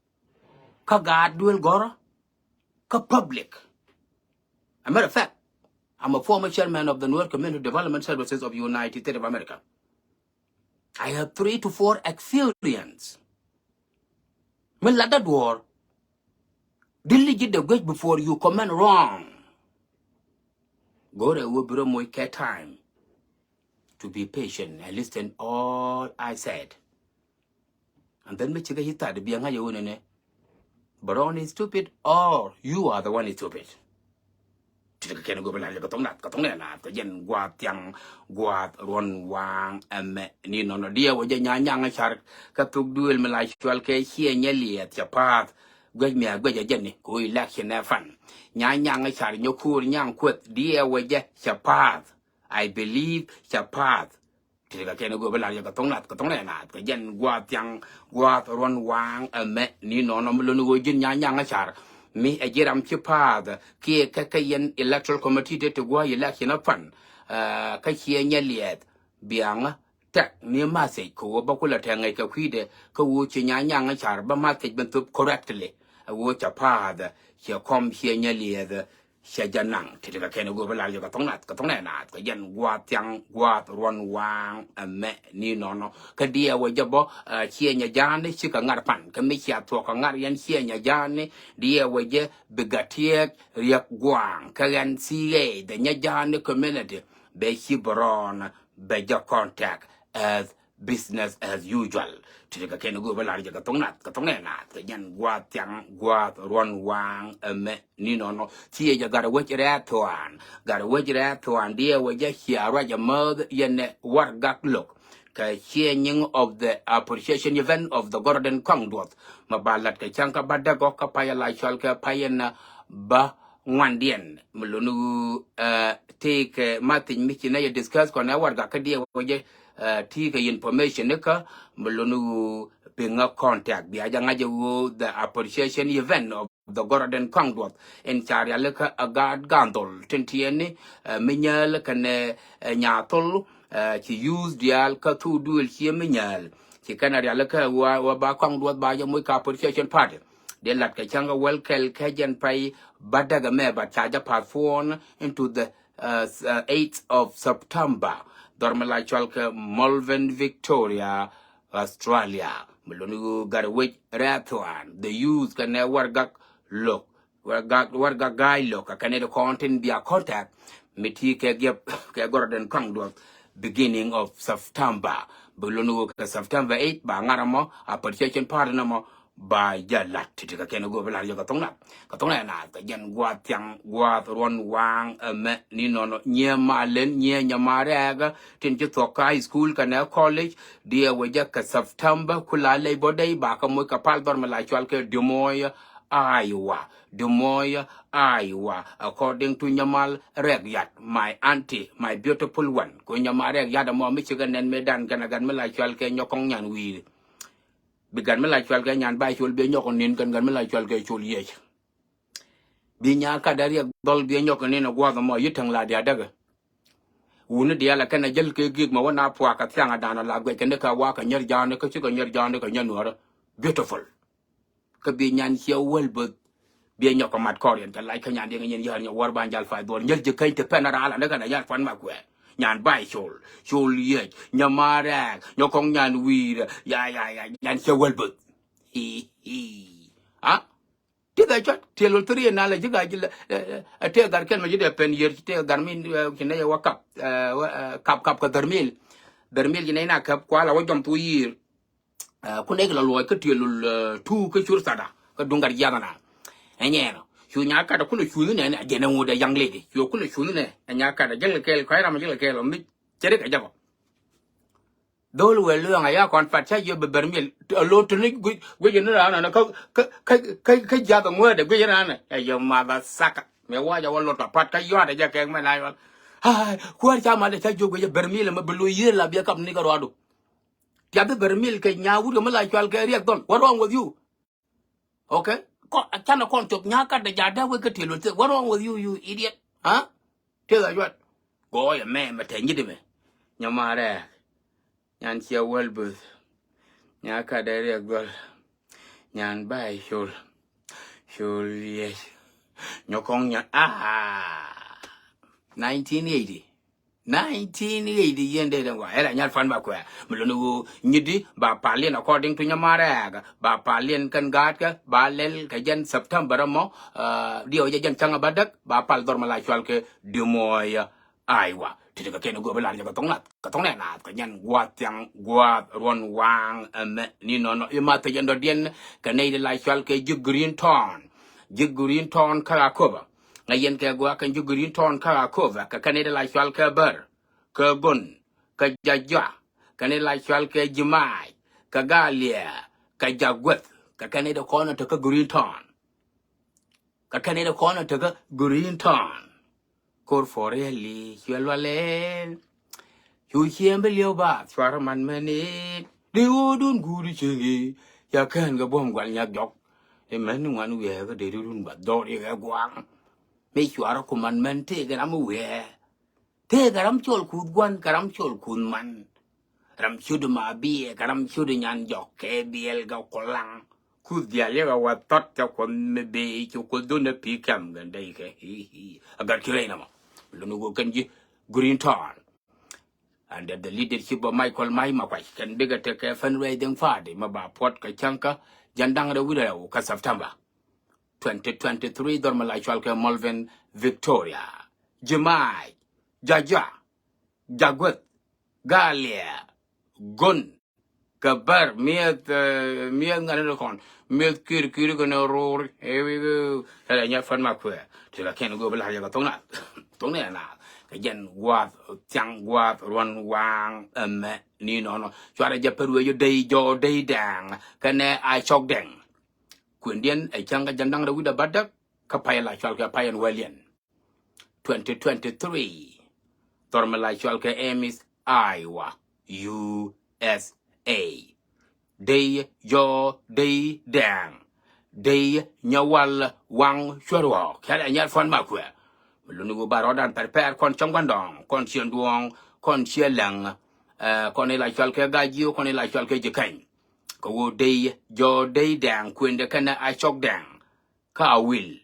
Kä gaat duel gɔrä. Kä public. A matter of fact, I'm a former chairman of the Nuer Community Development Services of United States of America. I have three to four experience. Min latdä duɔ̱ɔ̱r. Dili ji̱ dee guec before you comment wrong. Go̱rɛ wä bi rɔ moc kɛ time to be patient and listen all I said. And then mi cikɛ yi that bi a ŋa̱c a wä nɛnɛ. Brown is stupid or you are the one is stupid. Ti kɛ kɛn go̱o̱p la kɛ thok nath kɛ thok nɛ nath kɛ jɛn gua̱a̱th thiaŋ gua̱a̱th ruɔn waŋ ɛmɛ ni nɔnɔ diɛ wä jɛ nya nyaŋ car kɛ thok duël mi la cual kɛ ciɛ nyɛ liɛth cɛ path. Guec mi a guec a jɛn ni ko election ɛ fan nya nyaŋ car nyɛ kur nyaŋ kueth diɛ wä jɛ cɛ path. I believe cɛ path. Ti kɛ kɛn go̱o̱p la kɛ thok nath kɛ thok nɛ nath kɛ jɛn gua̱a̱th thiaŋ gua̱a̱th ruɔn waŋ ɛmɛ ni nɔnɔ mi loni wä ji̱n nya nyaŋ car mi ɛ ji̱ ram ci path kiɛ kɛ kɛ yɛn electoral committee ti ti gua̱a̱ election ɛ fan. Kä ciɛ nyɛ liɛth biaŋä tɛk ni message kɛ wä bä kulɛ tɛŋ ŋäc kɛ kui̱dɛ kä wä ci nya nyaŋ car bä message ben thop correctly. Ɛ wä cɛ path ciɛ kɔm ciɛ nyɛ liɛth. Cɛ jɛ naŋ ti ti kɛ kɛn go̱o̱p la kɛ thok nath kɛ thok nɛ nath kɛ jɛn gua̱a̱th thiaŋ gua̱a̱th ruɔn waŋ ɛmɛ ni nɔnɔ kä diɛ wä jɛ bä. Ciɛ nyɛ ja̱a̱ni cikɛ ŋa̱r pan kä mi cia thuɔk kɛ ŋa̱r yɛn ciɛ nyɛ ja̱a̱ni diɛ wä jɛ bi gat tiɛɛk riɛk gua̱a̱ŋ kä ɣɛn C A the nyɛ ja̱a̱ni community bɛ ci bɛ rɔɔn bɛ jɛ contact as business as usual. Ti ti kɛ kɛn go̱o̱p lar jɛ kɛ thok nath kɛ thok nɛ nath kɛ jɛn gua̱a̱th thiaŋ gua̱a̱th ruɔn waŋ ɛmɛ ni nɔnɔ. Thiecä gat wec rɛɛ thuan gat wec rɛɛ thuan diɛ wec jɛ cia ruac ɛmääth yɛn ɛ war gak lo̱k. kɛ changing of the appreciation event of the Gordon Kɔaŋ Duɔth. Ma ba lat kɛ cäŋ kä bädäk ɔ kä pay la cɔal kɛ pay in, uh, bä ŋuandiɛn. Mi luni ɣöö, uh, tëëkɛ ma thiny mi ci nɛ yɛ discuss kɔnɛ warɛgak kä diɛ wä jɛ, uh, tëëkɛ information ni kä mi luni ɣöö bi ŋä contact bia jɛ ŋa̱c ɛ ɣöö the appreciation event of the Gordon Kɔaŋ Duɔth in ca rialikä a gaat Gandhol tin tiɛɛni, uh, mi nyääl kɛnɛ, uh, Nyathol, uh, ci youth diaal kä thuk duël cië mi nyääl. Ci kɛn a rialikä wä, wä ba Kɔaŋ Duɔth ba jɛ moc kä appreciation party. Dee lat kɛ cäŋ kɛ wäl kɛl kɛ jɛn pay bädäk ɛmɛ, but ca jɛ postpone into the, uh, s-, uh, eighth of September. Dhɔr mi la cɔal kɛ Melbourne, Victoria, Australia. Mi luni ɣöö gat wec rɛ̈th wan, the youth kɛnɛ warɛgak lo̱k. Warɛgak, warɛgak ga̱a̱c lo̱k, kɛ kɛn i̱ ti kɔn tin bia contact mi ti kɛ giɛp kɛ Gordon Kɔaŋ Duɔth beginning of September. Bi luni ɣöö kɛ September eight ba ŋa̱r ɛmɔ, appreciation party nɔmɔ ba jɛ la̱t ti̱ti̱ kɛ kɛn i̱ go̱o̱r bi la̱t yɛ kɛ thoŋ nath. Kɛ thoŋ nath kɛ jɛn gua̱a̱th thiaŋ, gua̱a̱th ruɔ̱n waaŋ ɛmɛ ni nɔnɔ nyiee ma len, nyiee nyɛ ma rɛɛkä tin ci thuɔ̱k kä high school kɛnɛ college. Diɛ wecä kɛ September ku la Labor Day ba kɛ moc kɛ pal dhɔr mi la cɔal kɛ Des Moines, Iowa. Des Moines, Iowa. According to Nyamal Rɛk Yat, my auntie, my beautiful one. Ku Nyamal Rɛk Yat ɛmɔ mi cikɛ nɛn mëëdan kɛnɛ gat mi la cɔal kɛ Nyɔkɔŋ Nyan Wi̱i̱. Bi gat mi la cɔal kɛ Nyan Bay Col bi nyɔk nin kɛn gat mi la cɔal kɛ Col Yiëc. Bi Nyakat Dee Riɛk Dhɔl bi nyɔk nin ɛ gua̱a̱th ɛmɔ yi täŋ la diaal däkɛ. Wuni diaal ɛ kɛn ɛ jäl kɛ gi̱i̱k mɛ wä na puakä thiaŋädan ɛ la guɛc kɛn ni kɛ wakä Nyɛr Ja̱a̱ŋni kä cikɛ Nyɛr Ja̱a̱ŋni kɛ Nyɛr Nuäärä. Beautiful. Kä bi Nyan Ciɛ Wäl Böth bi nyɔk kɛ mat kɔriɛn kɛ lac kä Nyan Diɛŋ Nyin Yäär Nyɛ Wäär Ban Jal Pay Dhuɔr Nyäl Ji̱ Käny ti pɛn a raal a ni kɛn a Yar Puan Ma Kuɛ. Nyan Bay Col, Col Yiëc, Nyamal Rɛk, Nyɔkɔŋ Nyan Wi̱i̱, ya, ya, ya, Nyan Ciɛ Wäl Böth. Hi, hi. Ha? Ti dhɛ cuat, ti lul thiri na lɛ ji̱ ka ji̱ lɛ, ɛ, ɛ, ɛ, tëë dhar kɛn mɛ ji̱ dee pɛn yiër, tëë dhar min, ɛ, ci nɛ yɛ wä kap, ɛ, wä, ɛ, kap, kap kɛ dhar mil. Dhar mil ci nɛ na kap kua la wä jɔm thu yiër. Ɛ, ku nɛ ki la luɔc kä ti lul, ɛ, tu kä cur thada, kä duŋ gat jiath na. Ɛ nyɛɛn, cu Nyakat ku lɛ cuth nɛ, nɛ, jɛn ɛ ŋut ɛ young lady. Cu ku lɛ cuth nɛ, ɛ Nyakat, jɛl kɛɛl, kɔc ram jɛl kɛɛl, ɔ mi cɛ rik ɛ jabɔ. Dhol wëë luɛŋ aya kɔn pat ca yop bɛ bär mil. Alo tuni guic, guic ni raan nɛ kä, kä, kä, kä, kä jiath ŋuɛɛdɛ guic ni raan nɛ. Ɛ yop mother sucker. Mɛ wac a wä lot pa pat kä yuaat ɛ jɛ kɛk mɛ na yual. Ai, kuäär ca mat ɛ ca jiök guic ɛ bär mil ɛmɛ bi lo̱c yiëër la biɛ kap ni kɛ ruaadu. Tiath bi bär mil kɛ nyaa wut kɛ mi la cual kɛ Riɛk Dhɔl. What wrong with you? Okay? Kɔ, canɛ kɔn cop Nyakat dee ja̱ dee wek kä tiel wä thiek. What wrong with you, you idiot? Huh? Tiel a juat. Gɔɔyɛ mɛ, mɛ tɛ nyit mɛ. Nyamal Rɛk. Nyan Ciɛ Wäl Böth. Nyakat Dee Riɛk Dhɔl. Nyan Bay Col. Col Yiëc. Nyɔkɔŋ Nyan. Ah. Nineteen eighty. Nineteen eighty yɛn dee dee wa. Ɛla Nyar Puan Ma Kuɛ. Mi luni wu nyidi ba pal yɛn according to Nyamal Rɛk. Ba pal yɛn kɛn gaat kɛ. Ba lɛl kɛ jɛn September mɔ. Uh, diɛ wä jɛ jɛn cäŋ a bädäk. Ba pal dhɔr mi la cual kɛ Des Moines, Iowa. Ti̱ti̱ kɛ kɛn go̱o̱r bi lar jɛ kɛ thoŋ nath. Kɛ thoŋ nɛ naath kɛ nyɛn gua̱a̱th thiaŋ gua̱a̱th ruɔ̱n waaŋ ɛmɛ ni nɔnɔ. I̱ ma thec ɛn dɔ̱diɛn kɛ nɛy di la cual kɛ ji̱ Green Town. Ji̱ Green Town kä Akoba. Ŋa yɛn kɛ gua̱a̱th kɛn ji̱ Green Town kä Akoba. Kɛ kɛn nɛy di la cual kɛ Bär. Kɛ Gon. Kɛ Jajua. Kɛn nɛy di la cual kɛ Jimac. Kɛ Galiɛ. Kɛ Jagueth. Kɛ kɛn nɛy di kɔn ɛ te kä Green Town. Kɛ kɛn i̱ kɔn ɛ tekä Green Town. Kor for really cuɛ lualɛ. Cu ciëŋ bi liɛw ba cuarɛ man mɛn i̱ di ɣöödun guut i̱ cieŋ i̱ ca kään kɛ buɔ̱m gual nyak jɔk. I̱ mɛn ni ŋuan wiɛɛkä dee di run ba dhɔr i̱ ɣɛ gua̱a̱ŋ. Mi cuarɛ ku man mɛn tëëkɛ ram i̱ wiɛɛ. Tëëkɛ ram cɔl kuth gua̱n kɛ ram cɔl kuth man. Ram ciötdä ma biɛ kɛ ram ciötdä nyan jɔk kɛ biɛl kɛ kulaŋ. Kuth diaal yɛkɛ wä thɔt kɛ kuɔth mi bee ci kuoth dun ɛ pi̱i̱ kɛm kɛn dee kɛ. Hi, hi. Agat ki rɛy nɔmɔ. Luni wä kɛn ji̱ Green Town. Under the leadership of Michael Mai Makuac kɛn bikɛ tekɛ fundraising party mi ba puɔt kɛ cäŋ kä jɛn da̱ŋ rɛw wi̱cdɛ rɛw kä September twenty twenty-three, dhɔr mi la cual kɛ Melbourne, Victoria. Jimac, Jaja, Jagueth, Galiɛ, Gon, kɛ Bär, mieth, eh, mieth ŋa̱t ni kɔn, mieth kir kir kɛn ro̱o̱r, eh, wi, wi, ɛlɛ nyɛ fɛn ma kuɛ. Ti la kɛn go̱o̱r bi la yɛ kɛ thoŋ na, thoŋ ni na. Kɛ jɛn gua̱a̱th thiaŋ gua̱a̱th ruɔ̱n waaŋ ɛmɛ ni nɔnɔ. Cuarɛ jɛ pär wee jɔ dey jɔɔ dey dɛŋ kɛnɛ a cɔk dɛŋ. Kuëndiɛn ɛ cäŋ kɛ jɛn da̱ŋ rɛw wi̱cdɛ bädäk kä pay la cual kɛ pay ɛn wäliɛn. Twenty twenty-three. Dhɔr mi la cual kɛ Ames, Iowa, U S A. Dey jɔɔ dey dɛŋ. Dey nyɛ wal waŋ cuɛ ruɔ̱ɔ̱k. Kɛl ɛ nyɛr puɔ̱n ma kuɛ. Mi luni wu ba rɔɔdan pɛr pɛr kɔn cäŋ gua̱ndɔɔŋ kɔn ciɛ duɔ̱ɔ̱ŋ kɔn ciɛ läŋ. Ɛ, kɔn ila cual kɛ gajiu kɔn ila cual kɛ ji̱ kɛny. Kɛ wu dey jɔɔ dey dɛŋ kuëndɛ kɛnɛ a cɔk dɛŋ. Ka a wil.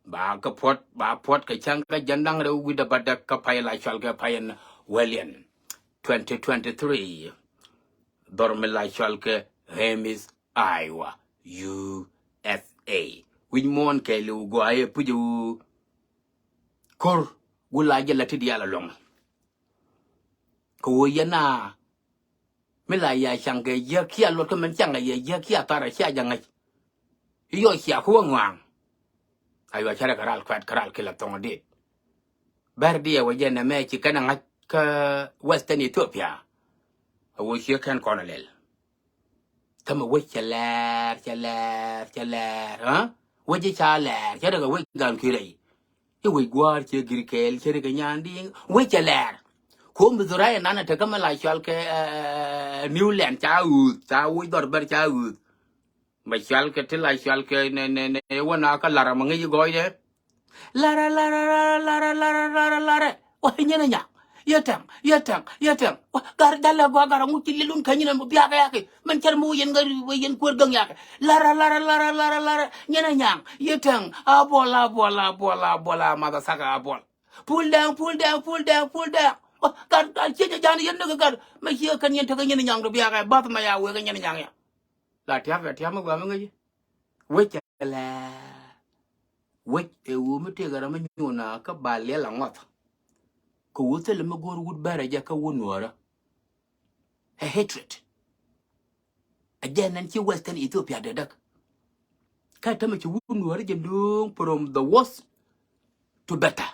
Ba kɛ puɔt ba puɔt kɛ cäŋ kɛ jɛn da̱ŋ rɛw wi̱cdɛ bädäk kä pay la cual kɛ pay ɛn wäliɛn. Twenty twenty-three. Dhɔr mi la cual kɛ Ames, Iowa, U S A. Wi̱c muɔ̱ɔ̱n kɛɛliw gɔaa yɛ puc wu. Ko̱r wu la jɛ la ti diaal ɛlɔ̱ŋ. Kɛ wu yɛn a mi la ya caŋ kɛ jiäk cia luɔt kä min caŋ kɛ yɛ jiäk cia thar a cia jɛ ŋäc. Yɔ cia kuwä ŋuaŋ. A yɔ cärɛ kɛ ral kuɛt kɛ ral kilɛ thɔŋ dit. Bɛr diɛ wä jɛ nɛ mɛ ci kɛn a ŋa̱c kä Western Ethiopia. A wä cie kɛn kɔn a lɛl. Kä mɛ wec cɛ lɛɛr cɛ lɛɛr cɛ lɛɛr, ɣä? Wec ca lɛɛr cɛ rɛ kɛ wec gan ki rɛy. Cɛ wec gua̱a̱r cɛ gir kɛɛl cɛ rɛ kɛ nyan di̱i̱ŋ wec cɛ lɛɛr. Ko mi dhura yɛ nan a tekä mɛ la cual kɛ, eh, Newland ca ɣööth ca woc dhɔr bɛr ca ɣööth. Mɛ cual kɛ ti la cual kɛ nɛ nɛ nɛ wä na kä lar mɛ ŋäc gɔɔydɛ. Larɛ larɛ larɛ larɛ larɛ larɛ larɛ. Wa nyɛn a nyaŋ. Yɛ tɛŋ yɛ tɛŋ yɛ tɛŋ. Wa gar jalɛ gɔaa gar a ŋuc ci lilun kä nyinɛ mɛ biakɛ yakɛ. Mɛn cɛr mɛ wä yɛn gat wä yɛn kuer gäŋ yakɛ. Larɛ larɛ larɛ larɛ larɛ. Nyɛn a nyaŋ. Yɛ tɛŋ a buɔl a buɔl a buɔl a buɔl a math a thak a buɔl. Pull down, pull down, pull down, pull down. Wa gar gar ciec a jan yɛn ni kɛ gar mɛ ciɛ kɛn yɛn tekɛ nyɛn a nyaŋ rɔ biakɛ bath mɛ ya wekɛ nyɛn a nyaŋ ya. La tiak kɛ tiak mi gɔaa mi ŋäci. Wec ɛ lɛ. Wec ɛ wu mi tëëkɛ ram mi nyuun a kä ba liɛl a ŋɔth. Kɛ wu thilɛ mi go̱o̱r wut bɛrɛ jɛ kä wun nuɔɔrä. Ɛ hatred. Ɛ jɛ nɛn ci Western Ethiopia dee däk. Kä tämɛ ci wun nuɔɔrä jɛ nööŋ from the worst to better.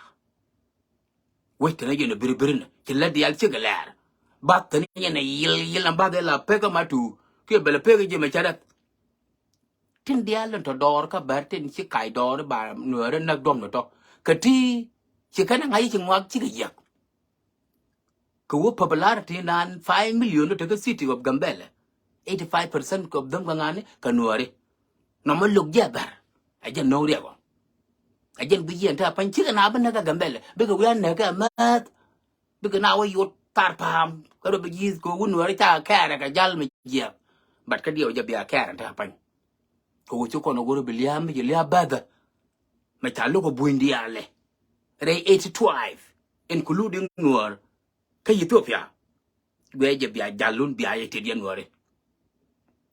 Wec tɛn a yɛn a biri biri ni ci lät diaal cikɛ lɛɛr. Bath tɛn a yɛn a yil yil na bath ila pek a ma tu kiɛ bɛl a pek a ji̱ mɛ cɛ rɛth. Tin diaal in tɔ dɔɔr kä bɛr tin ci kac dɔɔr ba nuɛɛri näk duɔm ni tɔ kɛ ti ci kɛn a ŋa̱c ci ŋuak cikɛ yiɛk. Kɛ wä popularity nan five million ni tekä city of Gambela, eighty five percent of them kɛ ŋa̱ni kɛ nuɛɛri. Nɔmɔ lo̱k jiɛ bɛr a jɛn no̱o̱ŋ riɛk ɔ. A jɛn bi jiɛn te a pany cikɛ na bi näk a Gambɛlɛ bikɛ wi̱i̱ a näk a määth. Bikɛ na wä yot thar pa̱a̱m kä rɔ bi ji̱th kɛ wun wä rɔ ca kɛɛrɛ kɛ jal mi jiɛk. But kä diɛw jɛ bia kɛɛrɛ te a pany. Kɛ wä ci kɔn a wä rɔ bi lia̱a̱ mi jɛ lia̱a̱ bäthä. Mɛ ca lo̱k a buny diaalɛ rɛy eighty twelve including Nuɔ̱ɔ̱r. Kä Ethiopia guɛ jɛ bia jalun bia yɛ tet yɛn wä ri.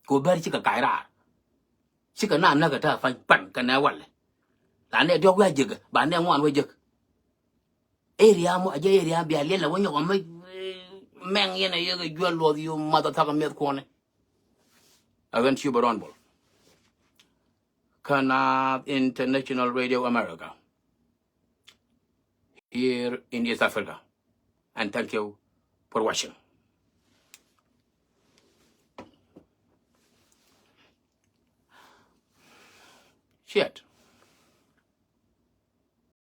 Kɛ wä bär cikɛ kac raar. Cikɛ na näk a te a pany pan kɛ nɛ walɛ. La nɛ diɔk wi̱i̱ a jek ba nɛ ŋuan wä jek. Area mɔ a jɛ area bia liɛl na wä nyɔk a mɛ mɛŋ yɛn a yek a juɛl luɔth yu math a thak a miɛth kuɔni. Again ci bɛ rɔn bol. Kä Naath International Radio America here in East Africa. And thank you for watching. Shit.